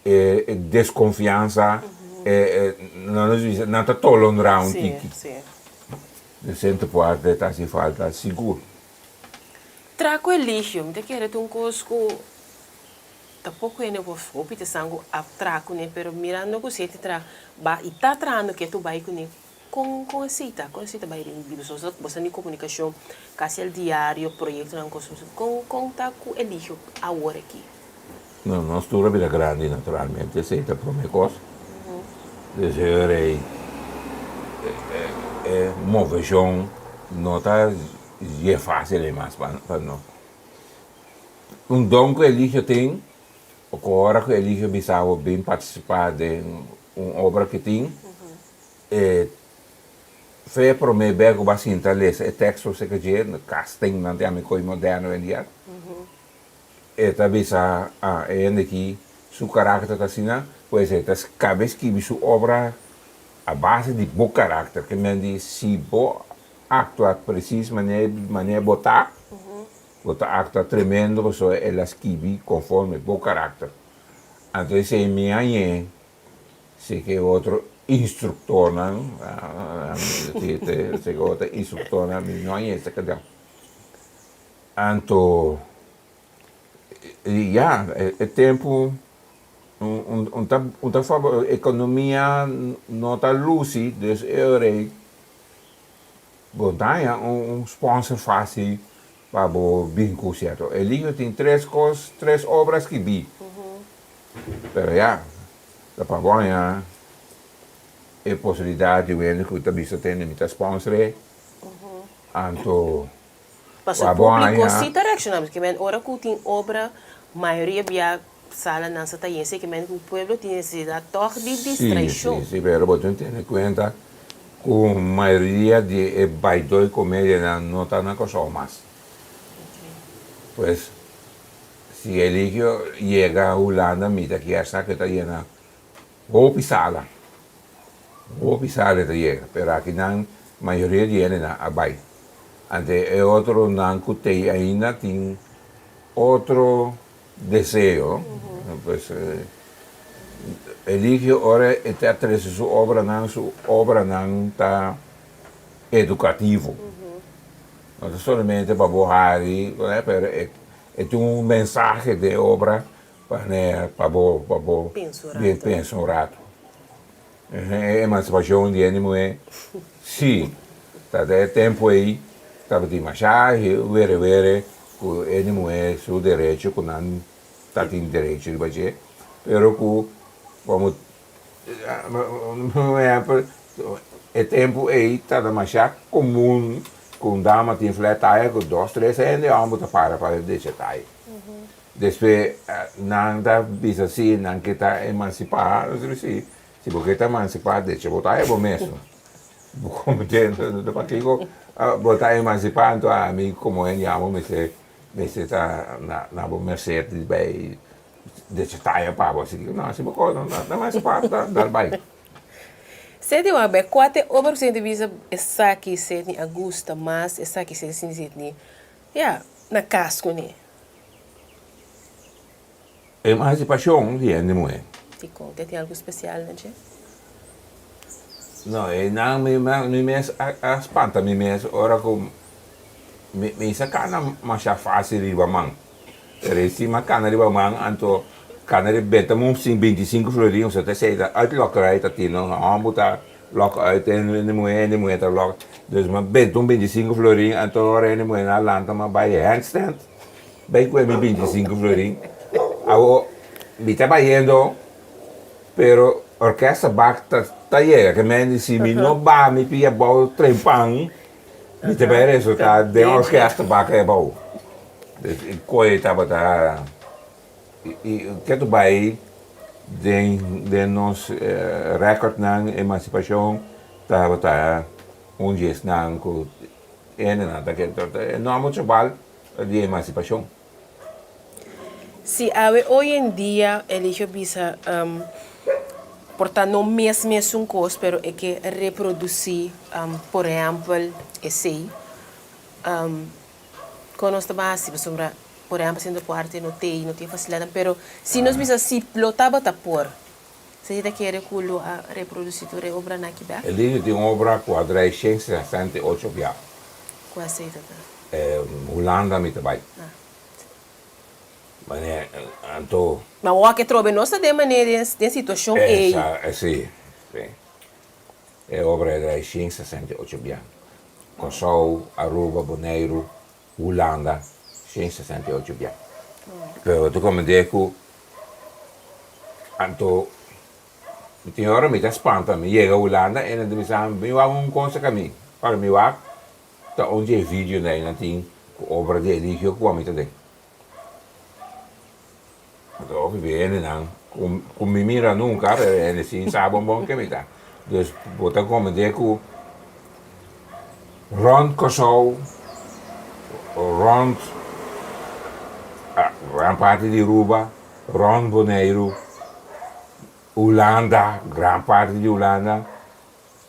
E desconfiansa, e nan nos bisa, nan ta tolondra un tiki. De Centro por Arte ta haci falta sigur. Traco Eligio, mi ta kere ta un cos cu ta poco hende por hopi ta san cu a traha cune, pero mirando cu si e ta traha ba y ta trahando ke tu bay cune, con con esey ta? Con esey ta bay den di boso? Boso ta di comunicacion casi al diario, proyectonan cos, con con ta cu Eligio awor aki? No, nos tur a bira grandi naturalmente, esei ta prome kos. Deseo e rei e moveshon no ta dje fásil ei mas pa nos. Un don ku Eligio tin, ku ora ku Eligio bisa bo bin partisipá den un obra ku tin, e fe prome bes ku bo a sinta lesa e teksto seka dje, casting nan ta yama e koi moderno hoy en dia. E ta bisa, Ah, e hende aki su karakter ta asina. Pues e ta cabe skibi su obra a base di bo karakter, ke men di si bo aktua presis manera manera bo ta, bo ta aktua tremendo pasobra el a skibi konforme bo karakter. Anto esei mi hañ'é si ke otro instruktornan, si ke otro instruktornan mi no hañ'é esaki. Anto ya e tempu un ta un ta ekonomia no ta lusi dus e ora ei bo ta haña un sponsor fásil pa bo bin ku sierto. Eligio tin tres kos tres obra skibí pero ya ta pa bo haña e posibilidat di wende ku ta bisa tende mi ta sponsor anto Paso e publico si ta reacciona paske men ora cu tin obra mayoria bia salanan sa ta yen si men cu pueblo tin necesidad toch di distraicion. Si, si, pero bo tin tene cuenta cu mayoria di e baidoi comedianan no ta na Corsou mas. Pues si Eligio yega Hulanda mi ta kier sa cu e ta yena hopi sala. Hopi sala e ta yega, pero akinan mayoria di hendenan a bai. Ante e otronan ku tei ainda tin otro deseo, pues Eligio ora e ta trese su obranan, su obranan ta edukativo. No ta solamente pa bo hari, pero e tin un mensahe den e obra Pa ne pa bo pa bo pensa un rato. E emansipashon di hende muhé si ta den e tempu ei tabatin masha were were ku hende muhé su derecho ku nan ta tin derecho riba dje pero ku komo un ehèmpel e tempu ei tabata masha komun ku un dama tin flat tire ku dos tres hende hòmber ta para pa decha tire. Despues nan ta bisa si nan ke ta emansipá, nos di si, si bo ke ta emansipá decha bo ta bo mes. Bo komprende? Pakiko bo ta emansipá anto ami komo hende amo mester mester ta na bo merced di bai decha taya pa bo. Asiki no, si bo kos no ta emansipá dal bai. Seti wak bai kua ta e obra ku Senti bisa esaki Seti a gusta mas, esaki Seti sinti Seti ya na kas kuné. Emansipashon di hende muhé. Dikon? Te tin algu spesial na dje? No, einan mi mes a spanta mi mes ora ku mi sa kana masha fásil riba man. Pero e si mi a kana riba man anto kana riba benta mi un bintisinku florin osea ta esei ta uitlokkerij ta tin no hòmber ta lòk uit hende muhé hende muhé ta lòk. Dus mi a benta un bintisinku florin anto ora hende muhé nan a lanta mi a bai handstand. Bai ku e mi 25 florin. Awo mi ta bayendo pero orkesta bak ta ta yega ke men di si mi no ba mi pia abou trempan mi ta bai resulta den orkesta bak ei abou. Dus e koe tabata i ke tu bai den den nos rekordnan emansipashon tabata un di esnan ku hendenan ta kere e nòmber chabal di emansipashon. Si awe hoy en dia Eligio bisa por ta no mes mesun kos pero e ke reprodusí por ehèmpel esei kon nos ta bai hasi pasobra por ehèmpel Centro por Arte no tei no tin fasilidatnan pero si nos bisa si lo tabata por si ta kere ku lo a reprodusí tur e obranan aki bèk? Eligio tin un obra ku a drai shen 68 bia. Ku esei ta ta? Hulanda mi ta bai. Manera anto. Ma wak e trobe nos ta den manera den situashon ei. Esa, si, si. E obra e drai shin 68 bia. Kòrsou, Aruba, Boneiru, Hulanda, shin 68 bia. Pero ta komprendé ku anto mi tin ora mi ta spanta, mi yega Hulanda e nan ta bisa mi wak un kos a mi. Ora mi wak Ta un di e videonan ei nan tin ku obra di Eligio ku ami ta den. Ta hopi be hendenan ku mi mira nunka pero e hende sin sa bon bon ke mi ta. Dus bo ta komprende ku rònt Kòrsou, rònt gran parti di Aruba, rònt Boneiru. Hulanda, gran parti di Hulanda,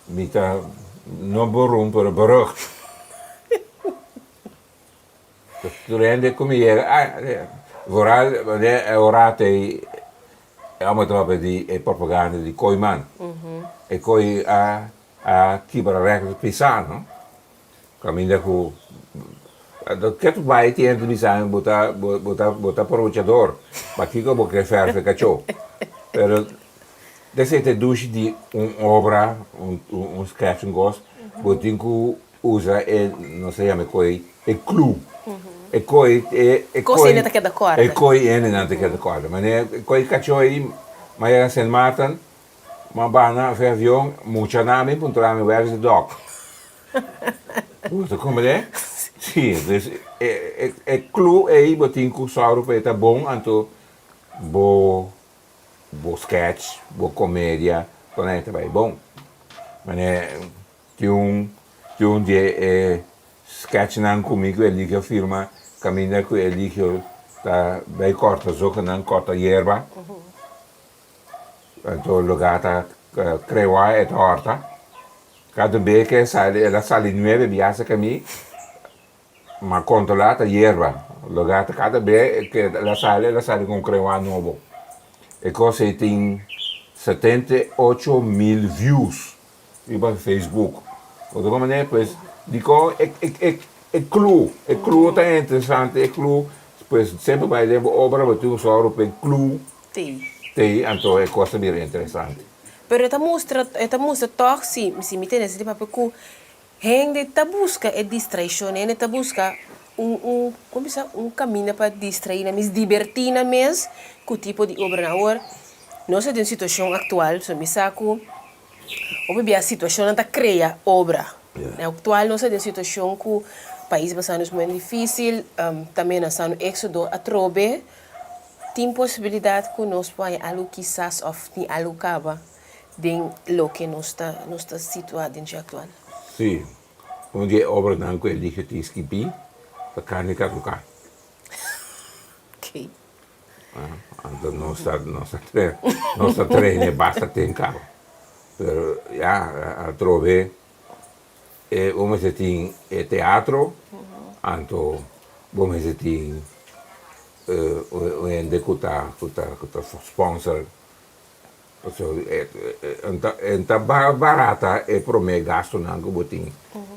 mi ta no beroemd pero berucht. Tur hende ku mi yega, ah, vooral wanneer e ora t'ei e homber ta papia di e propaganda di Kooiman. E koi a a kibra record pisa no. Kaminda ku ke tu bai tin hende ta bisa mi bo ta bo ta bo ta aprovechador, pakiko bo ke fèrf e kachó? Pero esei ta e dushi di un obra, un un sketch, un kos, bo tin ku Usa e, nos ta yama e koi e clue. E koi, e, e Kos koi, hende ta keda kòrda. E koi hendenan ta keda kòrda. Manera e koi kachó ei, m'a yega Sint Maarten, m'a bana fe avion, mucha nan a bin puntra mi, where is the dog? Bo ta komprendé? Sí, dus e, e, e clue ei bo tin ku sòru pa e ta bon, anto bo bo sketch, bo komedia, kon ei ta bai bon. Manera Tin un tin un di e sketchnan ku mi ku Eligio firma kaminda ku Eligio ta bai kòrta zokenan, kòrta yerba. Anto lugá ta krewa e ta hòrta. Kada be ke e sali el a sali nuebe biaha ku mi, ma kontrolá ta yerba. Lugá ta kada be ke el a sali el a sali ku un krewa nobo. E kos ei tin 78,000 views. Riba Facebook. Otro manera pues dikon e e e clue, e clue ta interesante, e clue pues semper bai den bo obra bo tin un sòru pa e clue tei anto e kos ta bira interesante. Pero e ta mustra e ta mustra tòg si si mi tene esei papia ku hende ta buska e distraishon, hende ta buska un un komo bisa un kaminda pa distraí nan mes, dibertí nan mes ku tipo di obranan. Awor nos ta den un situashon aktual so mi sa ku Hopi bia situacionnan ta crea obra. Na actual nos ta den situacion cu pais pasando es momento dificil, ta menasa un exodo atrobe. Tin posibilidad cu nos por haña algo kisas of tin algo caba den loke nos ta nos ta situa den dje actual. Sí, un di e obranan cu Eligio tin skibi ta Carne Caduca. Okay. Anto nos ta nos ta nos ta traine basta ten kaba. Pero ya atrobe e bo mester tin e teatro, anto bo mester tin un hende ku ta ku ta ku ta sponsor. Pasobra e ta barata e prome gastunan ku bo tin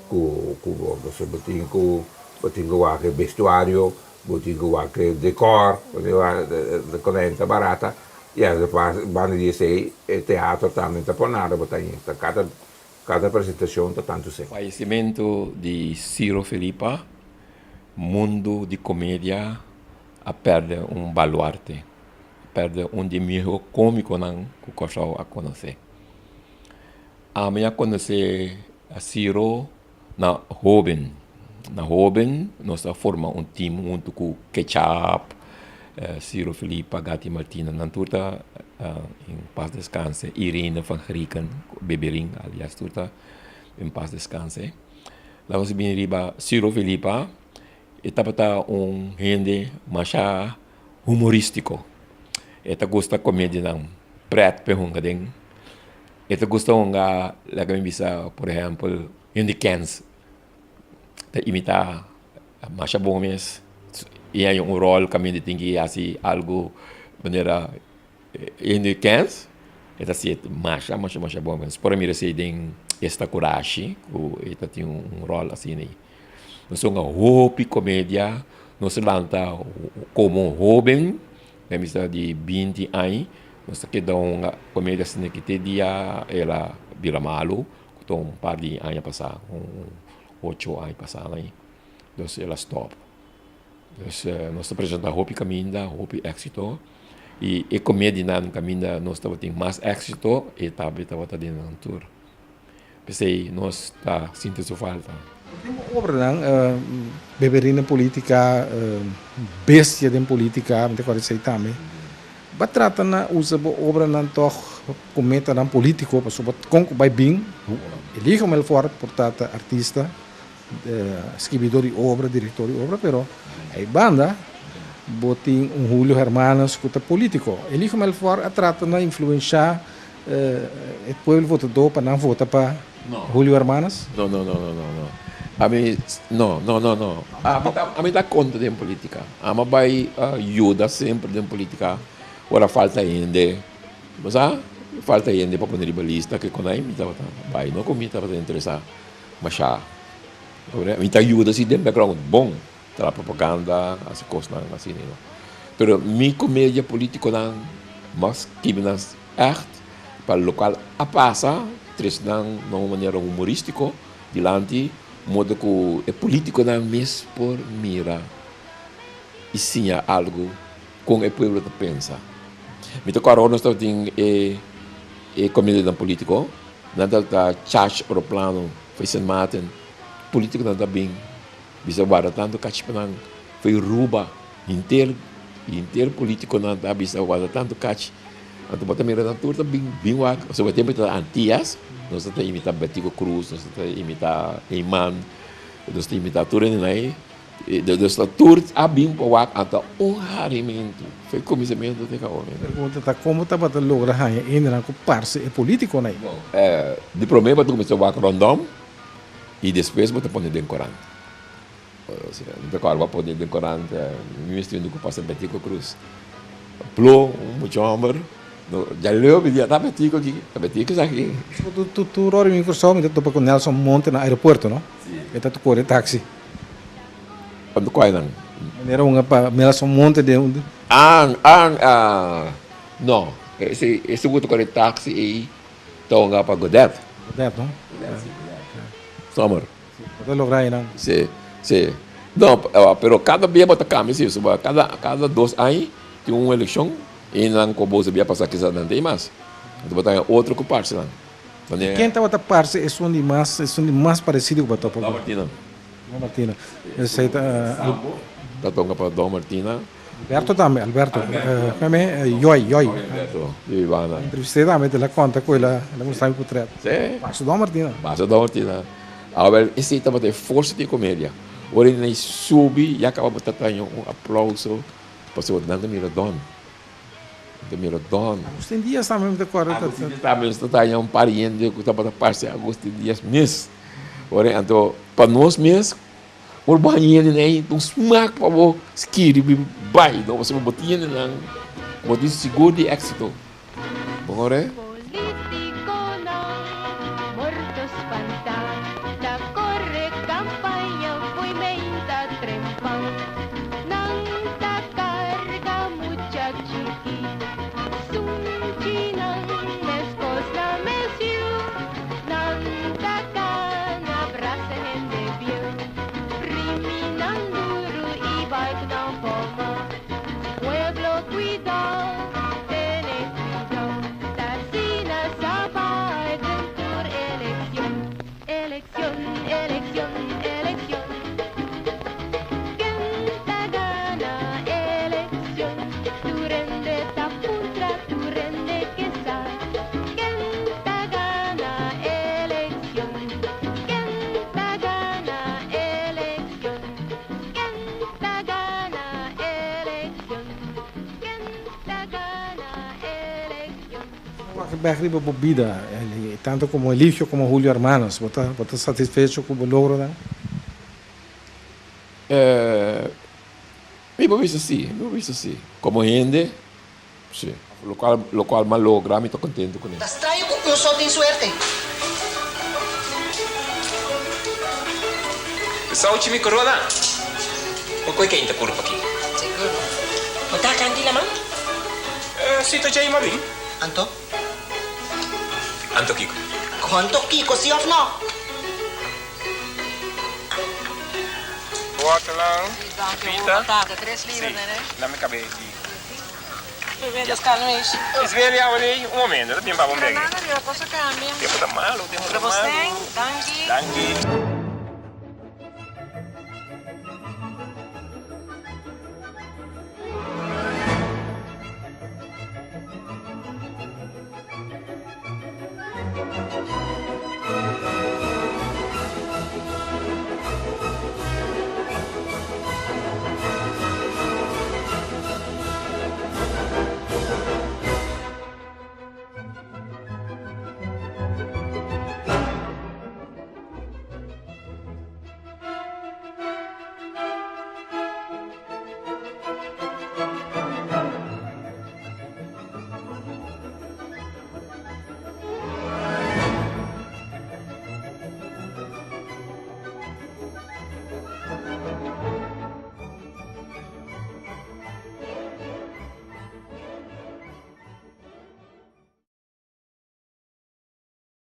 ku ku bo pasobra bo tin ku bo tin ku wak e bestuario, bo tin ku wak e dekor, bo tin ku wak e ta barata i ademas banda di esei e teatro tambe ta por nada bo ta yenta kada kada presentashon ta tantu sèn. Fayesimentu di Ciro Felipa, mundu di komedia a pèrdè un baluarte. Pèrdè un di e mihó kómikonan ku Kòrsou a konosé. Ami a konosé Ciro na hóben. Na hóben nos a forma un tim huntu ku Ketchup, Ciro Felipa, Gati Martina, nan tur ta en pas deskanse, Irene van Grieken, Beberin alias tur ta en pas deskanse. Laga nos bini riba Ciro Felipa, e tabata un hende masha humoristico. E ta gusta comedianan pret p'e hunga den. E ta gusta hunga, laga mi bisa, por ehempel, hende kens ta imita masha bon mes. E haña un rol caminda tin ki haci algo manera hende kens, e ta haci masha, masha, masha bon mes. Por a mira esey den Esta Curashi cu e ta tin un rol asina ey. Nos hunga hopi comedia, nos lanta como hoben, mi bisa di binti aña, nos ta keda hunga comedia asina ki te dia el a bira malo, cu ta un par di aña pasa, un ocho aña pasa ahí, dus el a stop. Dus nos ta presenta hopi caminda, hopi exito, y e comedianan caminda nos tabatin mas exito, e tambe tabata den nan tur. P'esei nos ta sinti su falta. Den bo obranan, Beberin den politica, Bestia den politica, mi ta kòrda esei tambe. Bo a trata na usa bo obranan tòg ku metanan politico, pasobra kon ku bai bin, Eligio Melfor por ta ta artista, skibidor di obra, direktor di obra, pero ei banda. Bo tin un Julio Hermanus ku ta polítiko. Eligio Melfor a trata na influenshá e pueblo votadó pa nan vota pa Julio Hermanus? No, no, no, no, no, no. Ami, no, no, no, no. Ami ta, ami ta kontra den polítika. Ami a bai yuda semper den polítika ora falta hende. Bo sa, falta hende pa pone riba lista ke kon ai mi tabata bai. No ku mi tabata interesá mashá. Mi ta yuda si den background bon. Traha propaganda, hasi kosnan asina no. Pero mi komedia politikonan mas kibi nan ègt pa lokual a pasa, tres nan na un manera humoristiko dilanti modo ku e politikonan mes por mira i siña algu kon e pueblo ta pensa. Mi ta kòrda ora nos tabatin e e komedianan politiko, nan tabata charge oroplano for Sint Maarten, politikonan ta bin. Bisa warda tantu kachi pa nan foi ruba henter henter politiconan ta bisa warda tantu kachi anto bo ta mira nan tur ta bin bin wak pasobra e tempo ta Antias nos ta imita Betico Croes nos ta imita Eman nos ta imita tur hende nan ei nos ta tur a bin pa wak anto un harimentu foi kuminsamentu te kaba mi. Pregunta ta komo tabata logra haña hendenan ku parse e politiconan ei? Di prome bo ta kuminsa wak rondom. I despues bo ta pone den korant. Osea, mi ta kòrda bo a pone den korant, mi mester unda ku pasa Betico Cruz. Plo, un mucha hòmber, no, dja leu mi di, ta Betico aki, ta Betico esaki. Tur ora mi Kòrsou mi ta topa ku Nelson Monte na aeropuerto, no? E ta kore taksi. Cuanto koi nan? Manera un pa Nelson Monte den un. Ah, ah, ah, no, ese, ese ku ta kore taksi ei. Ta honga pa Godet. Godet, no? Godet, si, Godet. Sommer. Si, bo ta logra einan. Si, si. No, pero kada bia bo ta kambia si, pasobra kada, kada dos aña tin un elekshon i nan ku bo bia pasa kisas nan ta ei mas. Anto bo ta haña otro ku parse nan. I ken tabata parse esun di mas, esun di mas paresido ku bo a topa ku? Don Martina. Don Martina. Esei ta. Sambo ta tonga pa Don Martina. Alberto tambe, Alberto. Kome Joy, Joy. Alberto, di Vivana. Entrevisté tambe, el a konta ku el a mustra mi potret. Sí. Paso Don Martina. Paso Don Martina. Awel, esei tabata e forsa di e komedia. Ora nan subi, ya kaba bo ta taña un aplauso, pasobra nan ta mira Don. Nan ta mira Don. Agustin Dias tambe mi ta kòrda. Agustin Dias tambe nos ta taña un pariente ku tabata parse Agustin Dias mes. Ora, anto, pa nos mes. Ora bo haña hende nan ta un smak pa bo skirbi bai no pasobra bo tin hende nan bo tin sigur di éxito bo kore. Wak bek riba bo bida, tanto komo Eligio komo Julio Hermanos, bo ta bo ta satisfecho ku bo logronan? Mi por bisa si, mi por bisa si. Komo hende, si. Lokual lokual m'a logra mi ta kontento kuné. Ta straño ku un so tin suerte. Sauchi mi corona. Bo koe keinta kurpa aki. Sigur. Bo ta kanti laman? Si ta djei mabin. Anto? Anto kiko? Anto kiko si of no? Wortelan, pita. Si, na mi kabes di. Isbelia, awor un momento, ta bin pa bo un begi. Tempo ta malo, tempo ta malo. Danki.